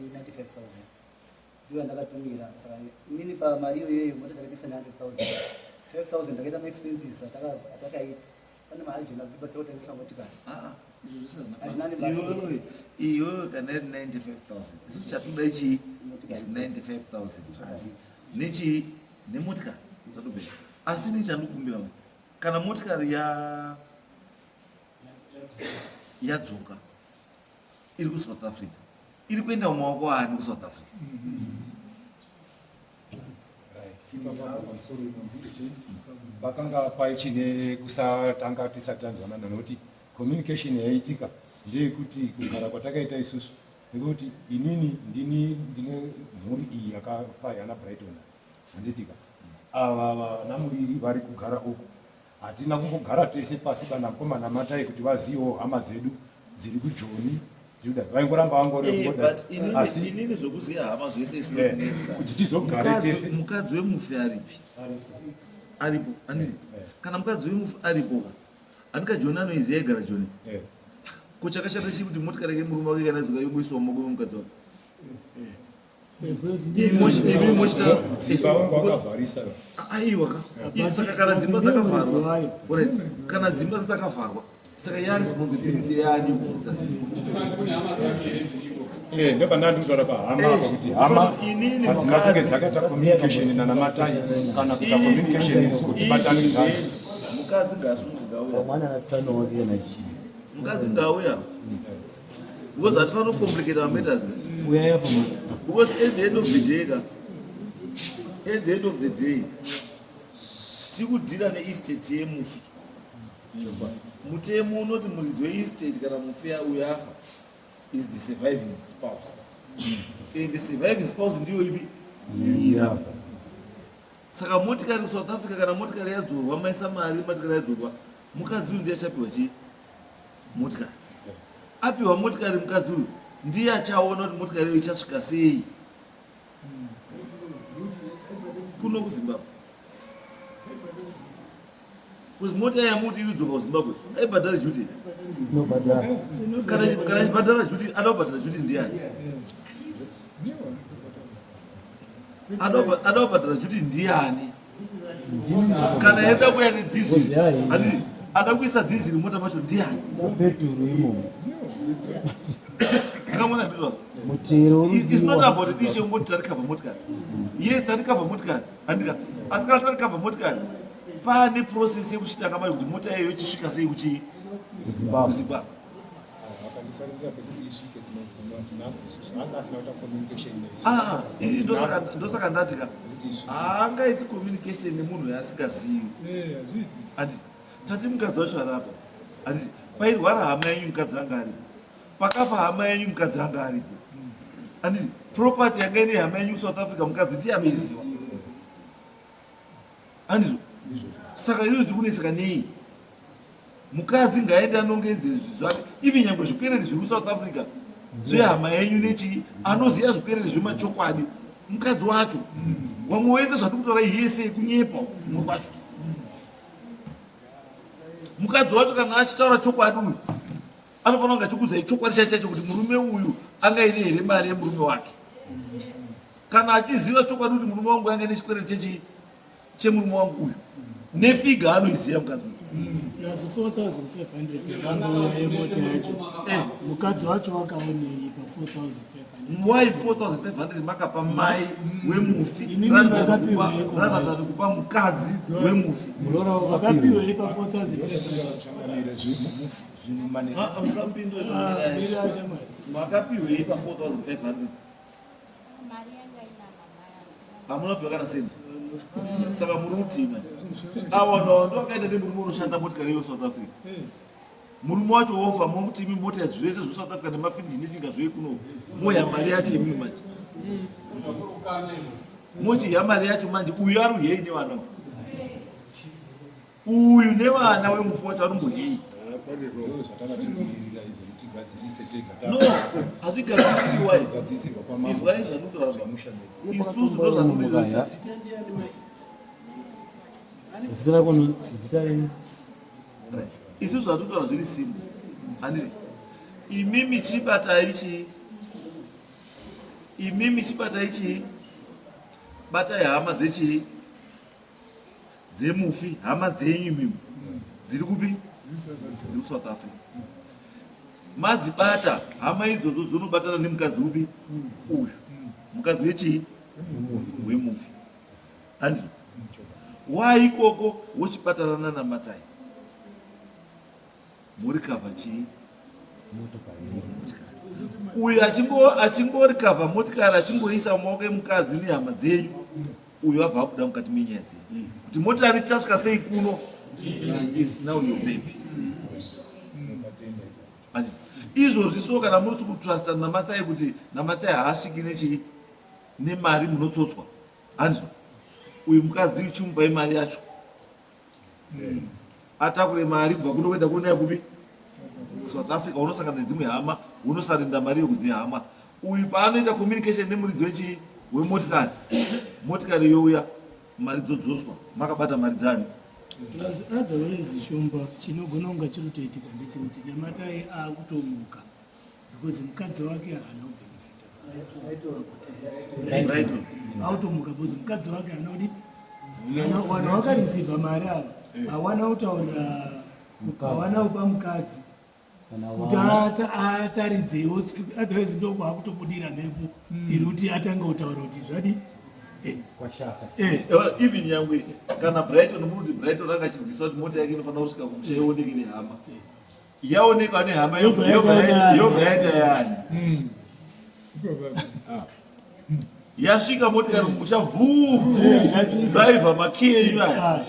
Ndiyo yandakatumira. Saka inini pamari iyoyo mota takatengesa ne 100,000. 5,000 ndakaita maexpenses atakaita. Pane maagent akutibatsira kutengesa motikari. Ah, ah, iyoyo kana iri 95000 isu chatoda ichii is 95000 nechii nemotikari tatobeka asi ni chandikumbira kana motikari ya yadzoka iri kusouth africa iri kuenda mumaoko ani kusouth africa Pakanga paichine kusatanga tisati tanzwanana nokuti communication yaiitika ndeyekuti kugara kwatakaita isusu nekuti inini ndini ndine mhuri iyi yakafa yana Brighton handitika ava vana muriri vari kugara uku hatina kumbogara tese pasi kana mkomana matai kuti vazivewo hama dzedu dziri kujoni Juda vaingoramba vangori eh, but asi inini zvekuziva hama zvese is not eh, necessary kuti tizogare tese. Mukadzi wemufi aripi? Aripo. Anditi eh. kana mukadzi wemufi aripo andika Joni anoiziva igara Joni. Ko chakashata chii kuti motikari yake murume wake kana dzoka yongoiswa mumaoko memukadzi wake? Aiwa ka saka kana dzimba dzakavharwa kana dzimba dzakavharwa saka ya responsibility yaani kuvhurisa dzimba eh, ndopandanga ndikutaura pahama apa kuti hama hadzina kunge dzakaita communication nana matai kana kuita communication kuti batanidza mukadzi ngaasunguka uya mukadzi ngauya because hatifanira kucomplicate our matters because at the end of the day ka at the end of the day tikudhira neestate yemufi mutemo unoti muridzi weestate kana mufi uyo afa is the surviving spouse and the surviving spouse ndiyo ipi saka motikari kusouth africa kana motikari yadzorwa maisa mari motikari yadzorwa mukadzi uyu ndiye achapiwa chii motikari apiwa motikari mukadzi uyu ndiye achaona kuti motikari iyo ichasvika sei kuno kuzimbabwe bcause mota yamuti iri kudzoka kuzimbabwe aibhadhara juti kana ichibhadhara juti ada kubhadhara juti ndiyani ada kubhadhara juti ndiyani kana yeda kuya nedhiziri handiti ada kuisa dhiziri mota macho ndiyani peturu imomo akamona ndizvo mutero it's not about the issue ngoti tarikavha motikari yes tarikavha motikari handika asi kana tarikavha motikari pane process yekuchitanga mayo kuti mota iyoyo ichisvika sei kuchii kuzimbabwe Ah, ndosaka ndati ka haangaiti communication nemunhu yaasingazivi anditi tati mukadzi wacho arapa anditi pairwara hama yenyu mukadzi anga aripo pakafa hama yenyu mukadzi anga aripo anditi property yanga ine hama yenyu kusouth africa mukadzi ndiye anoiziva Handizvo? Saka izvo tiri kunetseka nei? Mukadzi ngaende anongedze zvake, even nyangwe zvikwereti zviri kuSouth Africa zvehama yenyu nechii, anoziva zvikwereti zvemachokwadi mukadzi wacho. Vamwe wese zvatiri kutaura yese kunyepa kumwe kwacho. Mukadzi wacho kana achitaura chokwadi uyu anofanira kunge achikuudzai chokwadi chaicho chaicho kuti murume uyu angaine here mari yemurume wake. Kana achiziva chokwadi kuti murume wangu anga nechikwereti chechi chemurume wangu uyu nefiga anoiziva mukadzi uyu. Plus 4500 yakangouya yemota yacho. Eh. Mukadzi wacho wakaonei pa 4500? Why 4500 makapa mai wemufi Imimi makapiwa iko rather than kupa mukadzi wemufi. Muroora Wakapiwei pa 4500? Ah, musapindure Ah, mira shamwari. Makapiwei pa 4500? Hamuna kubva kana sendi. Saka muri kutii manje? Awa ndo ndo akaenda nemurume unoshanda motikari iyo South Africa. Murume wacho wofa momuti imi mota zvese zveSouth Africa nemafiriji nechinga zvei kuno. Moya mari yacho imi manje. Mochidya mari yacho manje uyu ari uyei nevana. Uyu nevana wemufi wacho ari mboyei. Zvatanga tiri kumirira izvo kuti tigadzirise tega. No, hazvigadzirisiki why? Gadzirisirwa kwamambo. Izwai zvandinotaura Zvemusha medu. Isusu ndozvatinoita. Zita rako zita renyu. Isusu zvatinotaura zviri simple. Handiti imimi chibatai chii? Imimi chibatai chii? Batai hama dzechii? Dzemufi, hama dzenyu imimi. Dziri kupi? Dziri kuSouth Africa. Madzibata hama idzodzo dzonobatana nemukadzi upi? Uyu. Mukadzi wechii? Wemufi. Handizvo? Why ikoko wochibatana nanaMatai? Morikavha chii? Motikari. Uyu achingorikavha motikari achingoisa mumaoko emukadzi nehama dzenyu, uyu abva abuda mukati menyaya dzenyu. Kuti motikari ichasvika sei kuno is now your baby. Izvozvi so kana muri kutrusta Namatai kuti Namatai haasviki nechii nemari munotsotswa. Handizvo? Uyu mukadzi uchimupai mari yacho. Atakure mari kubva kuno kuenda kuno kupi? South Africa unosangana nedzimwe hama, unosarenda mari yokudzi hama. Uyu paanoita communication nemuridzi wechii wemotikari, motikari youya mari dzodzoswa, makabata mari dzani? Plus otherwise Shumba chinogona kunga chiri kutoitika ndechekuti Namatai akutomuka because mukadzi wake haana kubhenefita. Automuka because mukadzi wake haana kudi vanhu vakareceiva mari ava hawana kutaurira hawana kupa mukadzi kuti ataridzewo otherwise ndokwakutobudira mhepo iri kuti atange kutaura kuti zvadi Even nyangwe kana Brighton muri kuti Brighton anga achirwisa kuti mota yake inofanira kusvika kumusha ioneke nehama. Yaonekwa nehama yobva yaita yani. Yasvika motikari kumusha vhuu driver makiyi enyu aya.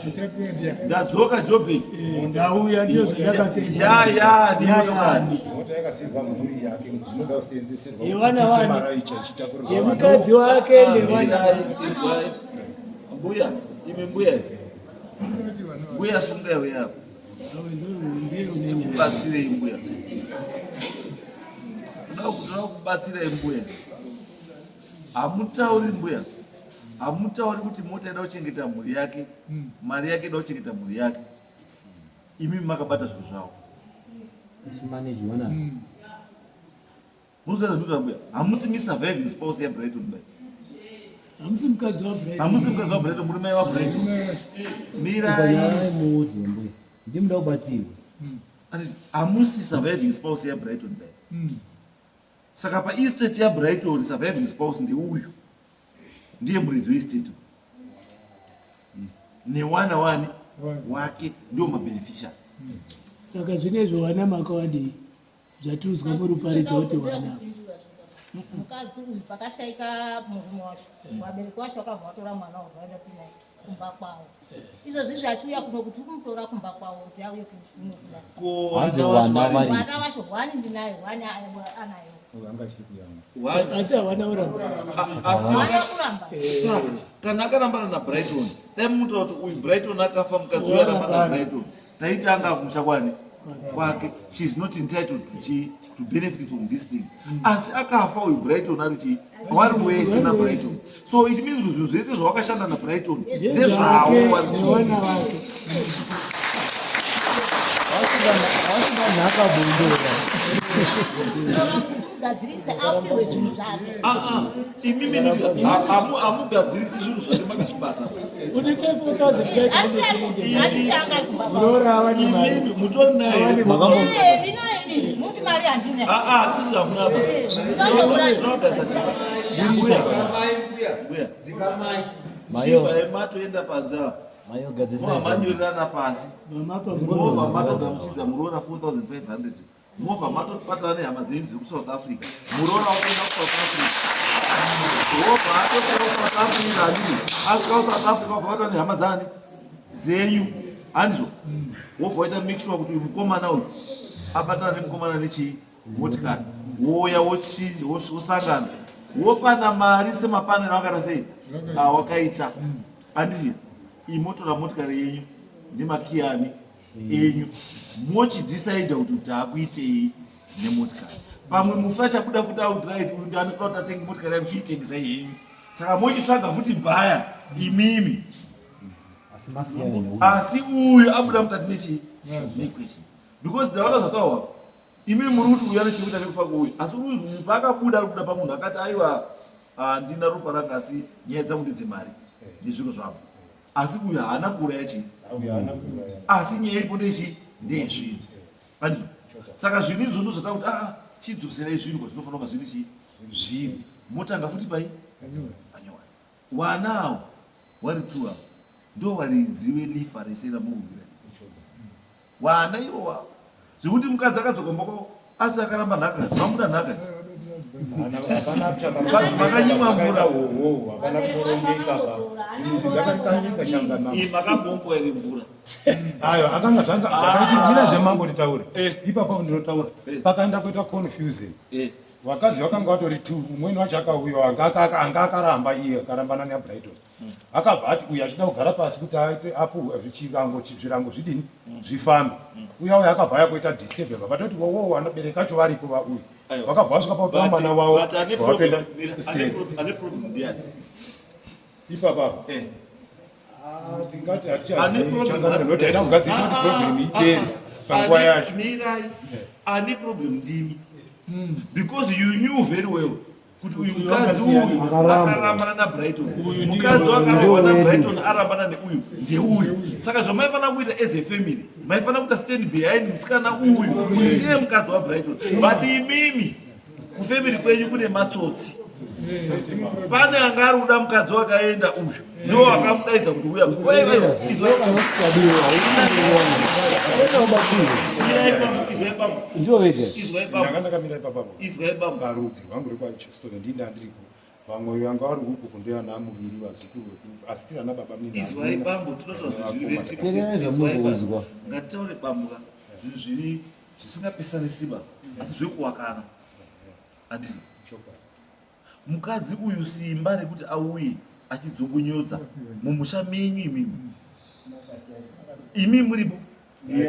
Ndadzoka Joburg. Ndauya ndiyo zvandakasenza. Ya ya ni motokari. Mota yakasenza mhuri yake kuti inoda kusenzeserwa. Yevana wani. Yemukadzi wake nevana. Mbuya, imi mbuya. Mbuya sungai uya. Tikubatsirei mbuya. Toda kubatsirai mbuya. Hamutauri mbuya. Hamutauri kuti mota ida kuchengeta mhuri yake, mari yake ida kuchengeta mhuri yake. Imi makabata zvinhu zvavo. Munoziva zvandinotaura mbuya? Hamusi mi surviving spouse yaBrighton mbuya. Hamusi mukadzi waBrighton. Hamusi mukadzi waBrighton, muri mai waBrighton. Mirai. Muudzwe mbuya. Ndimuda kubatsirwa. Hamusi surviving spouse yaBrighton mbuya. Saka paestate yaBrighton surviving spouse ndeuyu. Ndiye muridzi weestate. Newana wani wake ndio mabeneficiary. Saka zvinezvi wana makawadii? Zvatiudzwa muruparidza kuti wana. Mukadzi uyu pakashaika murume wacho, vabereki vacho vakabva vatora mwana wavo vaenda kunaye kumba kwavo. Izvozvi zvachiuya kuno kuti kumutora kumba kwavo kuti auye kuno kuda. Hanzi wana vari. Wana vacho hwani ndinaye, hwani anayo. Asi hawana kuramba. Asi saka kana akarambana naBrighton, dai mutaura kuti uyu Brighton akafa mukadzi uyu arambana naBrighton. Taiti anga kumusha kwani kwake, she is not entitled to chi to benefit from this thing. Asi akafa uyu Brighton ari chi wari wese naBrighton. So it means kuti zvinhu zvese zvawakashanda naBrighton ndezvawo nevana vake. Nhaka bondora. Gadzirise apiwe zvinhu zvake. Imimi noti hamugadzirisi zvinhu zvake makazvibata. Unitse 4500 muroora awane mari. Imimi mutori naye here? Ndinayo inini, muti mari handina. Tisi zvamuna apa. Tinogadzisa chimba. Mbuya. Mbuya. Chimba yematoenda panze apa. Mayogadzisa. Manyorerana pasi. Movha matogamuchidza muroora 4500. Movha matobatana nehama dzenyu dziri kuSouth Africa. Muroora wakuenda kuSouth Africa. Wobva atosvika kuSouth Africa handiti? Asvika kuSouth Africa wobva batana nehama dzani dzenyu. Handizvo? Wobva waita make sure kuti uyu mukomana uyu abatana nemukomana nechii? Motikari. Wouya wochinja wosangana. Wopana mari semapanero akata sei? Awakaita. Handiti? Iyi motora motikari yenyu nemakiyani enyu mochidhisaidha kuti taakuitei. Nemotikari. Pamwe mufi achabuda futi outright uyu ndianotoda kuti atenge motikari yake chiitengesa henyu. Saka mochitsvaga futi bhaya imimi. Asi uyu abuda mukati mechii? Mequestion. Because ndaona zvataurwa. Imi muri kuti uyu ane chekuita nekufa kweuyu. Asi uyu paakabuda ari kubuda pamunhu akati aiwa handina ropa ranga asi nyaya dzangu ndedzemari nezviro zvangu. Asi uyu haana kuuraya chii? Asi nyaya iripo ndechii? Ndeyezvinhu. Andizvo? Saka zvinhu izvozvo zvataura kuti ah chidzoserai zvinhu kwazvinofanira kunga zviri chii? Zviri. Motanga futi pai? Panyowani. Wana awo wari two awo ndo waridzi welifa rese ramurubira. Wana iwo wawo. Zvekuti mukadzi akadzoka kumba kwavo asi akaramba nhaka, mamuda nhaka. Makanyimwa mvura. Hapana kurongeka pa. Izvi zvakakanyika shanga mama. Iyi makambompwa here mvura? Ayo akanga zvanga zvakaitika zvemambo titaure. Eh. Ipapo ndinotaura. Eh. Pakaenda kuita confusion. Eh. Vakadzi vakanga vatori two, umweni wacho akauya anga akaramba iye akarambana naBrighton. Akabva ati uyu achida kugara pasi kuti aite apuhwe zvichirango zvirango zvidini zvifambe. Uya uya akabva aya kuita disturb apa vatoti wowo vanobereka acho varipo vauyu. Vakabva vasvika pakutora mwana wavo vatoenda kuseri. Ane problem ndiani? Ipapa apa. Eh. Ah, tingati hatichazivi changamire nekuti taida kugadzirisa kuti problem ipere panguva yacho. Mirai. Ane problem ndimi. Because you knew very well kuti uyu mukadzi uyu akarambana naBrighton. Mukadzi wakarambana naBrighton arambana neuyu ndeuyu. Saka zvamaifanira kuita as a family, maifanira kuita stand behind musikana uyu kuti ndiye mukadzi waBrighton. But imimi kufamily kwenyu kune matsotsi. Pane anga ari kuda mukadzi wakaenda uyu ndiwo akamudaidza kuti uya. Ndiwo vega. Izwai bambo. Ndanga ndakamira ipapo. Izwai bambo. Parudzi rwangu rwekwaChistone ndini ndandiripo. Vamwe vanga vari huku kundoya namuviri vazukuru veku asi tiri ana baba munini. Izwai bambo tinotaura zvinhu zviri Tererai Izwai bambo. zvamunonzwa. Ngatitaure bambo ka zvinhu zviri zvisingapesanisi ba asi zvekuwakana. Handisi. Mukadzi uyu simba rekuti auye achidzongonyodza mumusha menyu imimi. Imi muripo.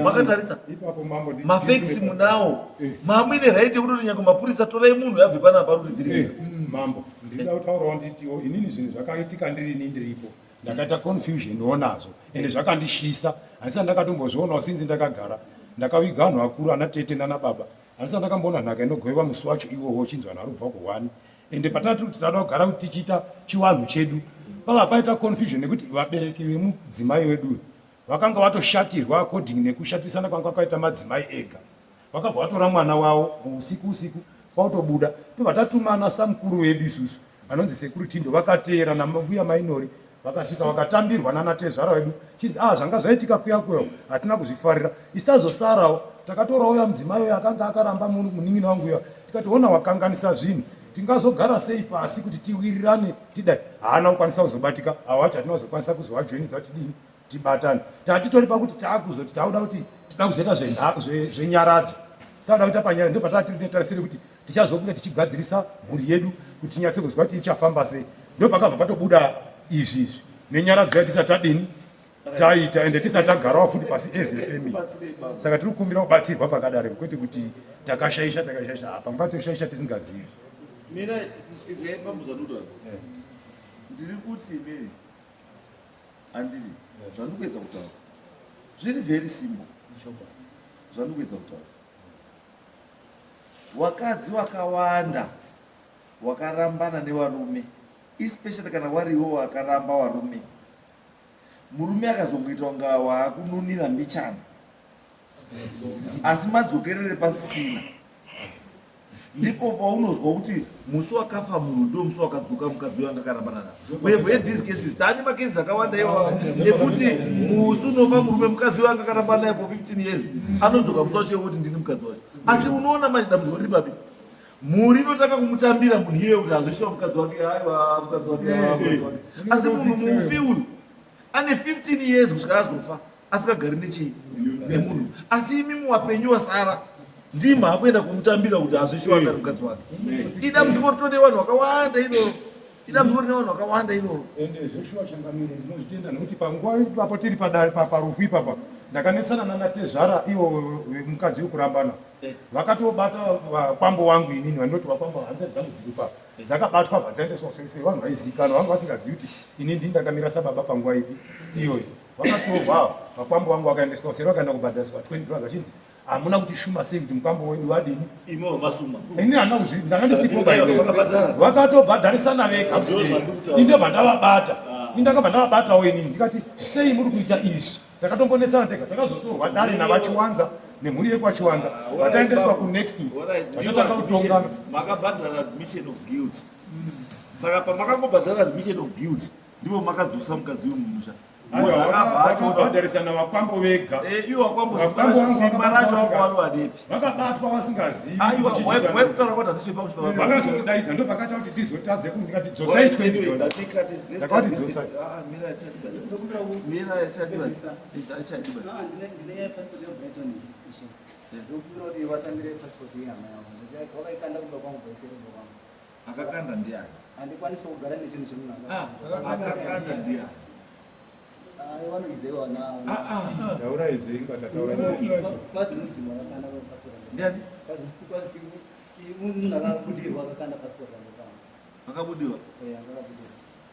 Makatarisa. Ipapo mambo ndi- Mafacts munawo. Eh. Mamuine right yekutoti nyange mapurisa torai munhu abve panapa ari kutivhiringidza. Mambo, ndinoda kutaurawo nditiwo inini zvinhu zvakaitika ndirini ndiripo. Ndakaita confusion wo nazvo ende zvakandishisa. Handisati ndakatombozvionawo since ndakagara. Ndakaviga vanhu vakuru ana tete nana baba. Handisati ndakamboona nhaka inogovewa musi wacho iwowo uchinzi vanhu vari kubva kuhwani. Ende patati kuti tinoda kugara kuti tichiita chivanhu chedu. Pava paita confusion nekuti vabereki vemudzimai wedu uyu vakanga vatoshatirwa according nekushatisana kwanga kwakaita madzimai ega. Vakabva vatora mwana wavo usiku usiku kwautobuda tobva tatumana samukuru wedu isusu anonzi sekuru Tindo vakateera nambuya mainori vakasvika vakatambirwa nana tezvara wedu chinzi ah zvanga zvaitika kuya kuya hatina kuzvifarira isu tazosarawo takatorawo uya mudzimai uyo akanga akaramba munin'ina wangu uya tikati ona wakanganisa zvinhu tingazogara sei pasi kuti tiwirirane tidai haana kukwanisa kuzobatika avo vacho hatina kuzokwanisa kuzovajoinidza kuti tidini tibatane tatitori pakuti taakuzoti tauda kuti tida kuzoita zvenyaradzo tauda kuita panyara ndo patatiri tinotarisire kuti tichazokunge tichigadzirisa mhuri yedu kuti tinyatse kuzwa kuti ichafamba sei ndo pakabva patobuda izvi izvi nenyaradzo yacho tisati tadini taita ende tisati tagarawo futi pasi as a family saka tiri kukumbira kubatsirwa pakadaro kwete kuti takashaisha takashaisha apa nguva toshaisha tisingazivi Mira, izwai bambo zvandotaura. Ndiri kuti inini handiti zvandiri kuedza kutaura zviri very simple. Zvandiri kuedza kutaura. Wakadzi wakawanda wakarambana nevarume especially kana wariwo wakaramba varume. Murume akazongoita kunga waakununira mbichana asi madzokerere pasisina. Ndipo paunozwa kuti musi wakafa munhu ndio musi wakadzoka mukadzi uyo anga akarambana naye. We have had these cases. Taane macases akawanda iwawa ekuti musi unofa murume mukadzi uyo anga akarambana naye for 15 years anodzoka musi wacho wekuti ndini mukadzi wacho. Asi unoona manje dambudziko riri papi? Mhuri inotanga kumutambira munhu iyeyo kuti hazoshuwa mukadzi wake, aiwa mukadzi wake, aiwa mukadzi wake. Asi munhu mufi uyu ane 15 years kusvika azofa asingagari nechii nemunhu. Asi imi muwapenyu wasara ndima akuenda kumutambira kuti hazoshuwa akari mukadzi wake. Idambudziko ritode vanhu vakawanda iroro. Idambudziko rine vanhu vakawanda iroro. Ende zveshuwa changamire ndinozvitenda nekuti panguva ipapo tiri padare parufu ipapa ndakanetsana nana tezvara ivo mukadzi wekurambana eh. vakatobata vakwambo wangu inini vandinoti vakwambo hanzvadzi dzangu dziri pa eh. dzakabatwa bva dzaendeswa kusei vanhu vaizivikanwa vanga vasingazivi kuti ini ndini ndakamira sababa panguva ipi iyoyo vakatorwa vakwambo vangu vakaendeswa kuseri vakaenda kubhadhariswa 20 dollars vachinzi hamuna kuti shuma sei kuti mukwambo wedu wadini imi wamasuma ini handina kuzvi ndanga ndisipo vakatobhadharisana vega ini ndobva ndavabata ah. ini ndakabva ndavabatawo inini ndikati sei muri kuita izvi takatombonetsana tega takazotorwa dare navachiwanza nemhuri yekwachiwanza ah, vataendeswa kunext vachatanga kutongana makabhadhara admission of guilt saka pamakangobhadhara admission of guilt ndipo makadzosa mukadzi uyu mumusha Vakabhadharisana vakwambo vega. Eh, iwo vakwambo simba racho vakwambo Vakabatwa vasingazivi. Aiwa, waikutaura kuti handisi pamusha pababa. Vakazodaidza ndopakata kuti tizotadze kuti ndikati dzosai 20 dollars. Ndakati dzosai. Ah, mira chadiba. Mira chadiba. Chadiba. Ndine passport ya Brighton. Ndokumbira kuti vatambire passport yehama yavo. Vakaikanda kubva kwangu vaisere kubva kwangu. Akakanda ndiani? Handikwanisi kugara nechinhu chemunhu. Ah, akakanda ndiani? Akabudirwa?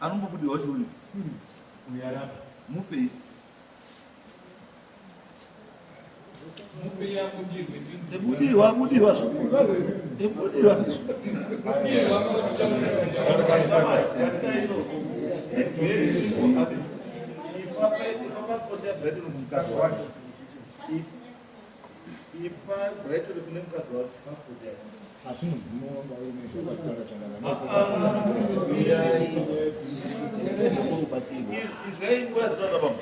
Anombobudirwa wacho uri? Mupei. Ebudirwa, abudirwa Ebudirwa tisu. It's very simple. Ipa passport ya Brighton kumukadzi wacho. Ipa Brighton kune mukadzi wacho passport yake. Asi mudzimu wanga uine Izwai nguva dzinoda baba.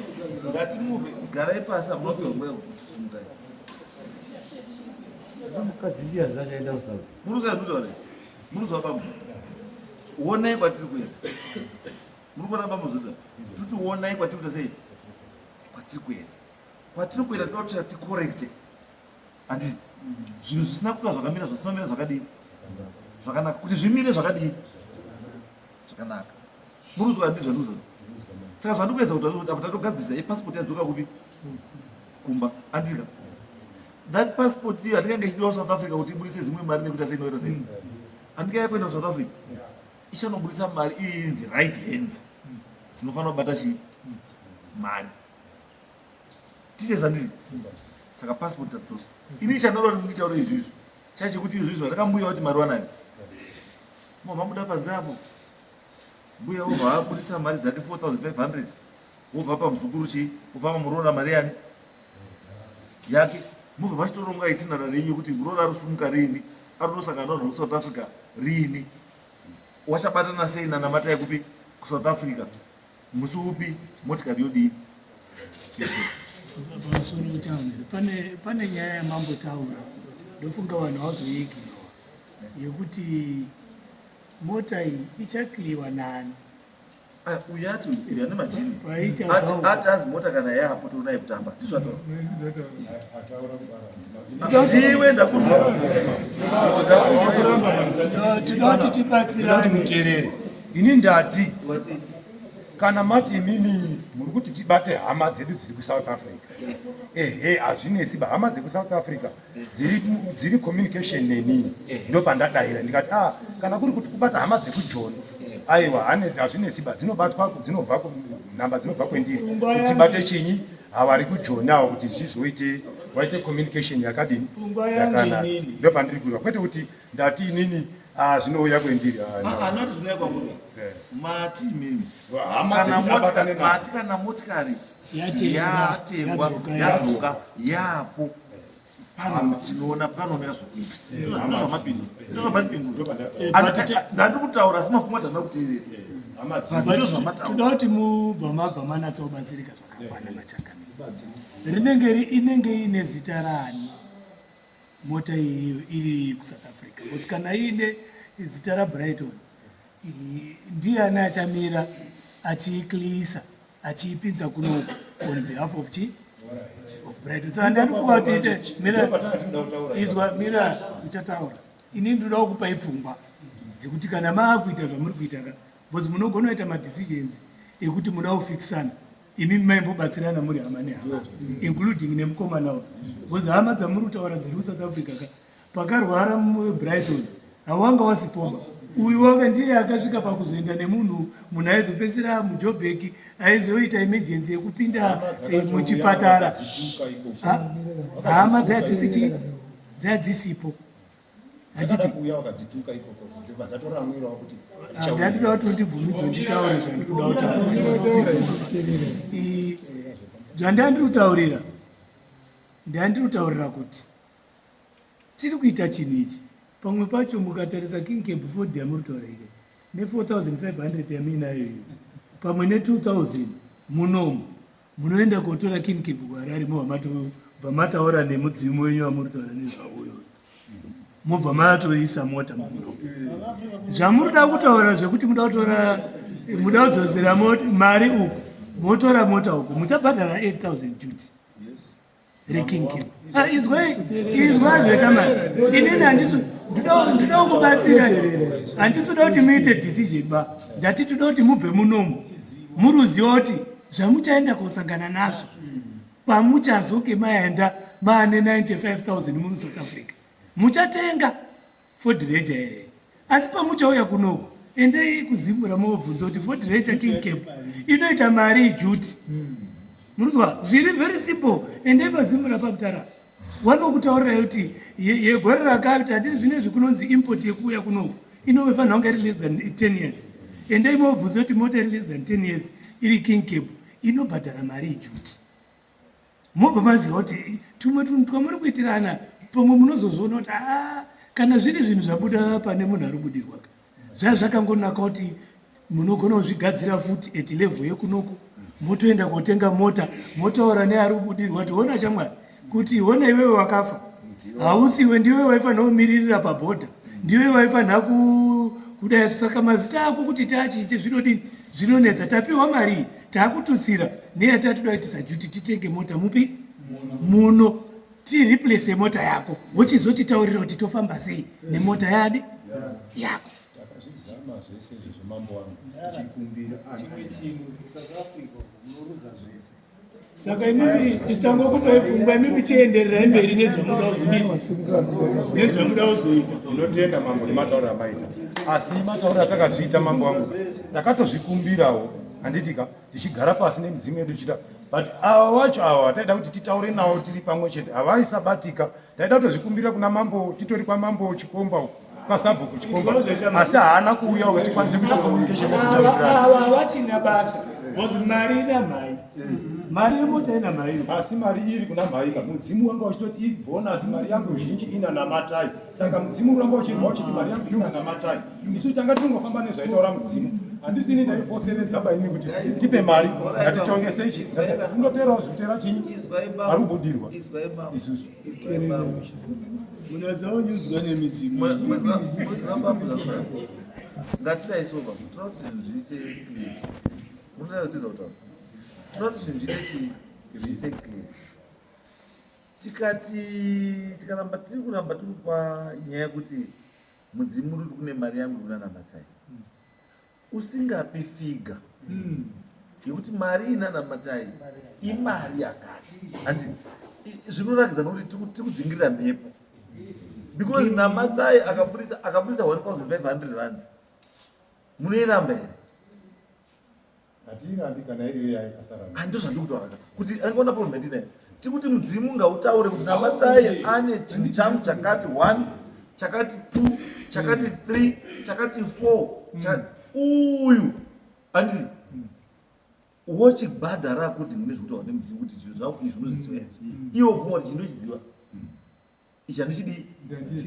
Ngatimuve garai pasi amunopiwa nguva yekuti Mukadzi ndiye achaenda kuSouth. Muruza ndutaure. Muruza baba. Wonai kwatiri kuenda. Muri kuona baba muzudza. Tuti wonai kwatiri kuita sei? Kwatiri kuenda. Kwatiri kuenda tinoda kuti ticorrecte. Handiti zvinhu zvisina kuva zvakamira zvisina kumira zvakadii? Zvakanaka. Kuti zvimire zvakadii? Zvakanaka. Muruzwa handiti zvandikuza. Saka zvandikuedza kuti apa tatogadzirisa epassport yadzoka kupi? Kumba. Handiti ka? That passport iyo handingange ichidiwa kuSouth Africa kuti ibudise dzimwe mari nekuita sei noita sei. Handingaya kuenda kuSouth Africa. Ichanobudisa mari iri in the right hands. Dzinofanira kubata chii? Mari. Tite sanditi. Saka passport tadzosa. Ini chandinoda kuti nditaure izvizvi. Chachekuti izvizvi vandakambuya kuti mari wanayo. Mama mabuda panze apo. Mbuya vobva vabudisa mari dzake 4500 wobva pa muzukuru chii wobva mamuroora mari yani yake mobva machitoronga itinerary yenyu yekuti muroora arusumuka riini arutosangana navanhu vekuSouth Africa riini wachabatana sei nanamatai kupi kuSouth Africa musi upi motikari yodii pamusoro changu pane pane nyaya yamambotaura ndofunga vanhu vazoiiginowa yekuti mota iyi ichakliwa nani ah, uyu ati uyu ane majini ati azi mota kana yapo tionai kutamba ndizvo ataura ndiwe ndakuzwa tinoda kuti tibatsirane muterere ini ndati kana mati imimi muri kuti tibate hama dzedu dziri kusouth africa ehe hazvinetsi ba hama dzekusouth africa dziri dziri communication nenini ndopandadaira ndikati ah kana kuri kuti kubata hama dzekujoni aiwa hanetsi hazvinetsi ba dzinobatwa dzinobva nhamba dzinobva kwendiri kuti tibate chinyi havari kujoni awo kuti zvizoite waite communication yakadini yakanaka ndopandiri kureva kwete kuti ndati inini ah zvinouya kwendiri ah, ah, ah not zvinouya kwamuri eh. mati imimi mati kana motikari yatengwa yadzoka yapo pano tinoona panooneka zvokuita ndozvamapindura ndandiri kutaura asi mafungwa tandina kuteerera ndozvamataura kuti mubva mabva manatsa kubatsirika zvakakwana machangamire rinenge inenge iine zita rani mota iyiyo iri kusouth africa bcause kana iine zita rabrighton ndiyani achamira achiicleasa achiipinza kunoku on behalf of chi of Brighton. Saka ndanofunga kuti ite mira izwa mira uchataura. Ini ndinoda kukupai pfungwa dzekuti kana maakuita zvamuri kuita ka Because munogona kuita madecisions ekuti muda kufikisana imimi maimbobatsirana muri hama nehama including nemukomana uyu because hama dzamuri kutaura dziri kusouth africa ka pakarwara mubrighton hawanga wasipoba uyu wanga ndiye akasvika pakuzoenda nemunhu munhu aizopedzisira mujobek aizoita emergency yekupinda eh, muchipatara hama dzaya dzitsichi dzaya dzisipo handiti ndandida kuti undibvumidzo nditaure zvandikuda kutaura zvandandiri kutaurira ndandiri kutaurira kuti tiri kuita chinhu ichi pamwe pacho mukatarisa king cab ford yamuri kutaura ike ne 4500 yamuinayo iyo pamwe ne 2000 munomu munoenda kotora king cab kuharare mobva mataura nemudzimu wenyu wamuri kutaura nezvauyo mobva matoisa mota mumuro zvamuri da kutaura zvekuti muda kutora muda kudzosera mari uku motora mota uku muchabhadhara 8000 duty reking king ah, izwai izwai zveshamari inini handisi ndinoda kubatsira handisi kuda kuti muite decision ba ndati toda kuti mubve munomu muruziva kuti zvamuchaenda kosangana nazvo pamuchazoke maenda maane 95000 muno south africa muchatenga ford ranger here asi pamuchauya kunoku endei kuzimbura mobvunza kuti ford ranger king cap inoita mari ijuti munozwa zviri very simple endei pazimbura pamutara wanokutaurirai kuti yegore rakati hatiri zvinezvi kunonzi import yekuuya kunoku inofanira kunge iri less than 10 years endei mobvunza kuti mota iri less than 10 years iri king cap inobhadhara mari ijuti mobva maziva kuti tumwe tunhu twamuri kuitirana pamwe munozozviona kuti aa kana zviri zvinhu zvabuda pane munhu ari kubudirwa ka zvaa zvakangonaka kuti munogona kuzvigadzira futi at level yekunoku motoenda kotenga mota motaura neari kubudirwa kuti hona shamwari kuti hona iwewe wakafa hausiwe ndiwe waifanira kumiririra pabhodha ndiwe waifanira kudai saka mazita ako kuti taachinje zvinodini zvinonetsa tapiwa mari iyi takututsira neyatatoda kuitisa juti titenge mota mupi muno tireplace mota yako wochizotitaurira kuti tofamba sei nemota yadi yako takazvizama zvese izvo zvemambo wangu tichikumbira chimwe chinhu kusouth africa unoruza zvese saka imimi tichangokupai pfungwa imimi chiendererai mberi nezvamuda kuzodini nezvamuda kuzoita ndinotenda mambo nematauriro amaita asi matauriro atakazviita mambo wangu takatozvikumbirawo handitika tichigara pasi nemidzimu yedu tichita but ava wacho ava taida kuti titaure navo tiri pamwe chete havaisabatika taida kutozvikumbira kuna mambo titori kwamambo chikomba uko kwasabhuku chikomba asi haana kuuya kuti tikwanise kuita communication ava havachina basa because mari ina mhai mari yemota ina mhai asi mari iri kuna mhai ka mudzimu wanga uchitoti ibonus mari yangu zhinji ina namatai saka mudzimu uramba uchirwa uchiti mari yangu ina namatai isu tanga tingofamba nezvaitaura mudzimu handisi ini ndaifoseredza baini kuti tipe mari ngatitongese ichi tundoterawo zvitera chinyi ari kubudirwa isusu munazaunyudzwa nemidzimu ngatidaisoba tinoda kuti zvinhu zviite clear munoda kutiza kutaura tinoda kuti zvinhu zviite chii zviise clear tikati tikaramba tiri kuramba tiri kupa nyaya yekuti mudzimu uri kune mari yangu kuna namatsai usingapi figa yekuti mari ina namatai imari yakati handi zvinoratidza nokuti tiri kudzingirira mhepo because namatsai akabudisa akabudisa 1500 rands munoiramba here Hatiirambi kana iriyo yaikasara. Handizvo zvandiri kutaura ka kuti angaona problem yandinayo tiri kuti mudzimu ngautaure kuti namatsai ane chinhu changu chakati one chakati two chakati three chakati four uyu handiti wochibhadhara kuti mune zvekutaura nemudzimu kuti zvinhu zvako izvi unozviziva here iwo bvuma kuti chindochiziva ichi handichidii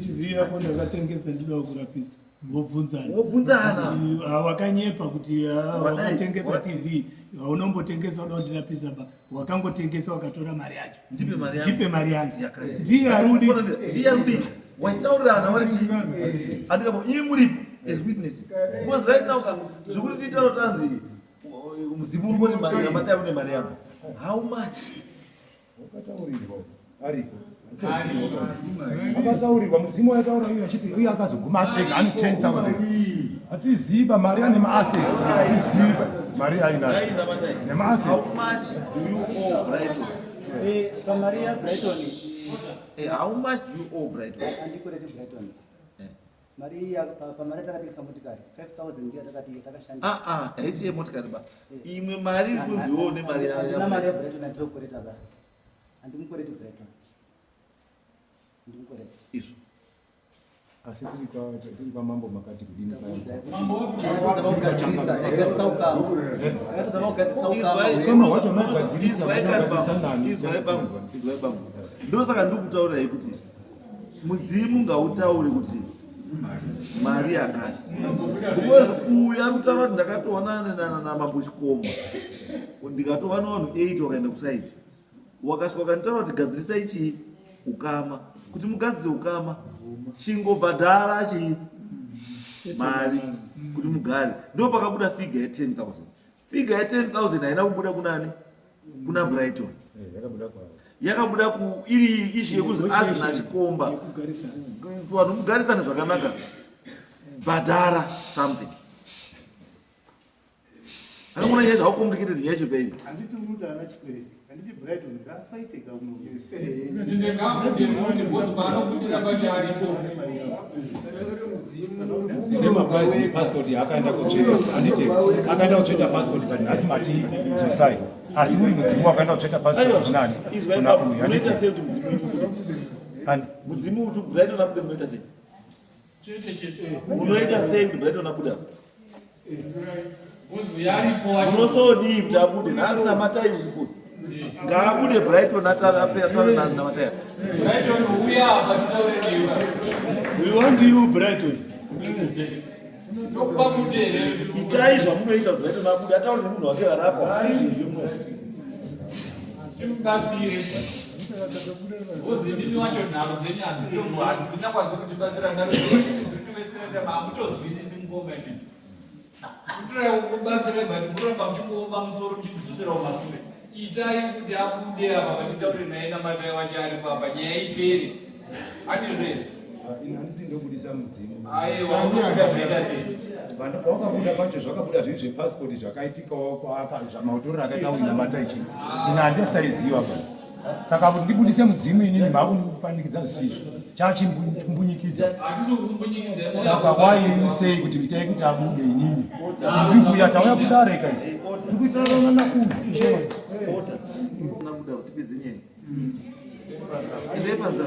tv yako ndakatengesa ndinoda kurapisa wobvunzana wobvunzana ah, wakanyepa kuti ah, wakatengesa tv haunombotengesa uda kundirapisa ba wakangotengesa wakatora mari yacho ndipe mari yangu ndiye arudi ndiye arudi wachitaurirana wari chii andikapo imi muripo as witnesses because right now zvekuti tiitaura tanzi mudzimu uri kuti mari yamatsaya kune mari yangu how much Wakataurirwa ariko. Akataurirwa mudzimu waitaura uyu achiti uyu akazoguma ati ega ane 10000. Hatiziva mari ane maassets. Hatiziva mari ainayo. Nemaassets. How much do you owe Brighton? Eh, pamari yaBrighton. Eh, how much do you owe Brighton? Andikwereti Brighton. Eh. Mari iya pamari yatakatengesa motikari 5000 ndiyo yatakati takashandisa. Ah ah, haisi yemotikari ba. Eh. Imwe mari iri kunzi wo nemari ya. Handina mari yaBrighton andiri kukwereta ba. Andimukwereti Brighton. Andimukwereti. Izvo. Asi tiri kwamambo makati kudini? Ndosaka ndikutaurirai kuti mudzimu ngautaure kuti mari yakati because uyu ari kutaura kuti ndakatoona namambo Chikomo ndikatoona vanhu 8 wakaenda kusaidi Wakasvika wakanditaura kuti gadzirisai chii ukama kuti mugadzise ukama chingobhadhara chii mari kuti mugare ndo pakabuda figa ye 10000 figa ye 10000 haina kubuda kunani kuna Brighton eh, yakabuda ku iri ishu yekuzi azina chikomba vanhu mugarisane zvakanaka bhadhara something Anongona nyaya how complicated nyaya yacho paini. Handiti uri ana chikwereti. Handiti Brighton ngaafaite kamuno. Same applies in passport yakaenda kutsveta handiti akaenda kutsveta passport but nhasi mati dzosai asi uri mudzimu wakaenda kutsveta passport kunani kuna uyu handiti mudzimu uti Brighton abude munoita sei Unoita sei kuti Brighton abuda? Unosodii kuti abude? Nhasi namatai uko. Ngaabude Brighton atare namatai. Brighton uya apa titaure newe. We want you Brighton. Tokupa kuti here? Itai zvamunoita kuti Brighton abude ataure nemunhu wake varapa. Tizvinzwe muno. Timubatsire. Bozi ndimi wacho nharo dzenyu hadzitombo hadzina kwadziri kutibatsira nharo dzenyu dziri kutiwesera tama hamutozwisisi mukoma imi. Kutorai kubatsira but kuramba muchingooma musoro muchidzoserawo masure. Itai kuti abude apa patitaure naye namatai wacho aripo apa nyaya ipere. Handizvo here? Ini handisi ndobudisa mudzimu. Aiwa unobuda zvaita sei? Vanhu pawakabuda pacho zvakabuda zvinhu zvepasipoti zvakaitikawo mautorero akaita uinamata ichi ina handisaiziva pa saka kuti ndibudise mudzimu inini makundipanikidza zvisizvo chachimbunyikidza saka why you say kuti itai kuti abude inini ndiri kuuya tauya kudare ka ichi tiri kuitirana nakuyu Ende panza.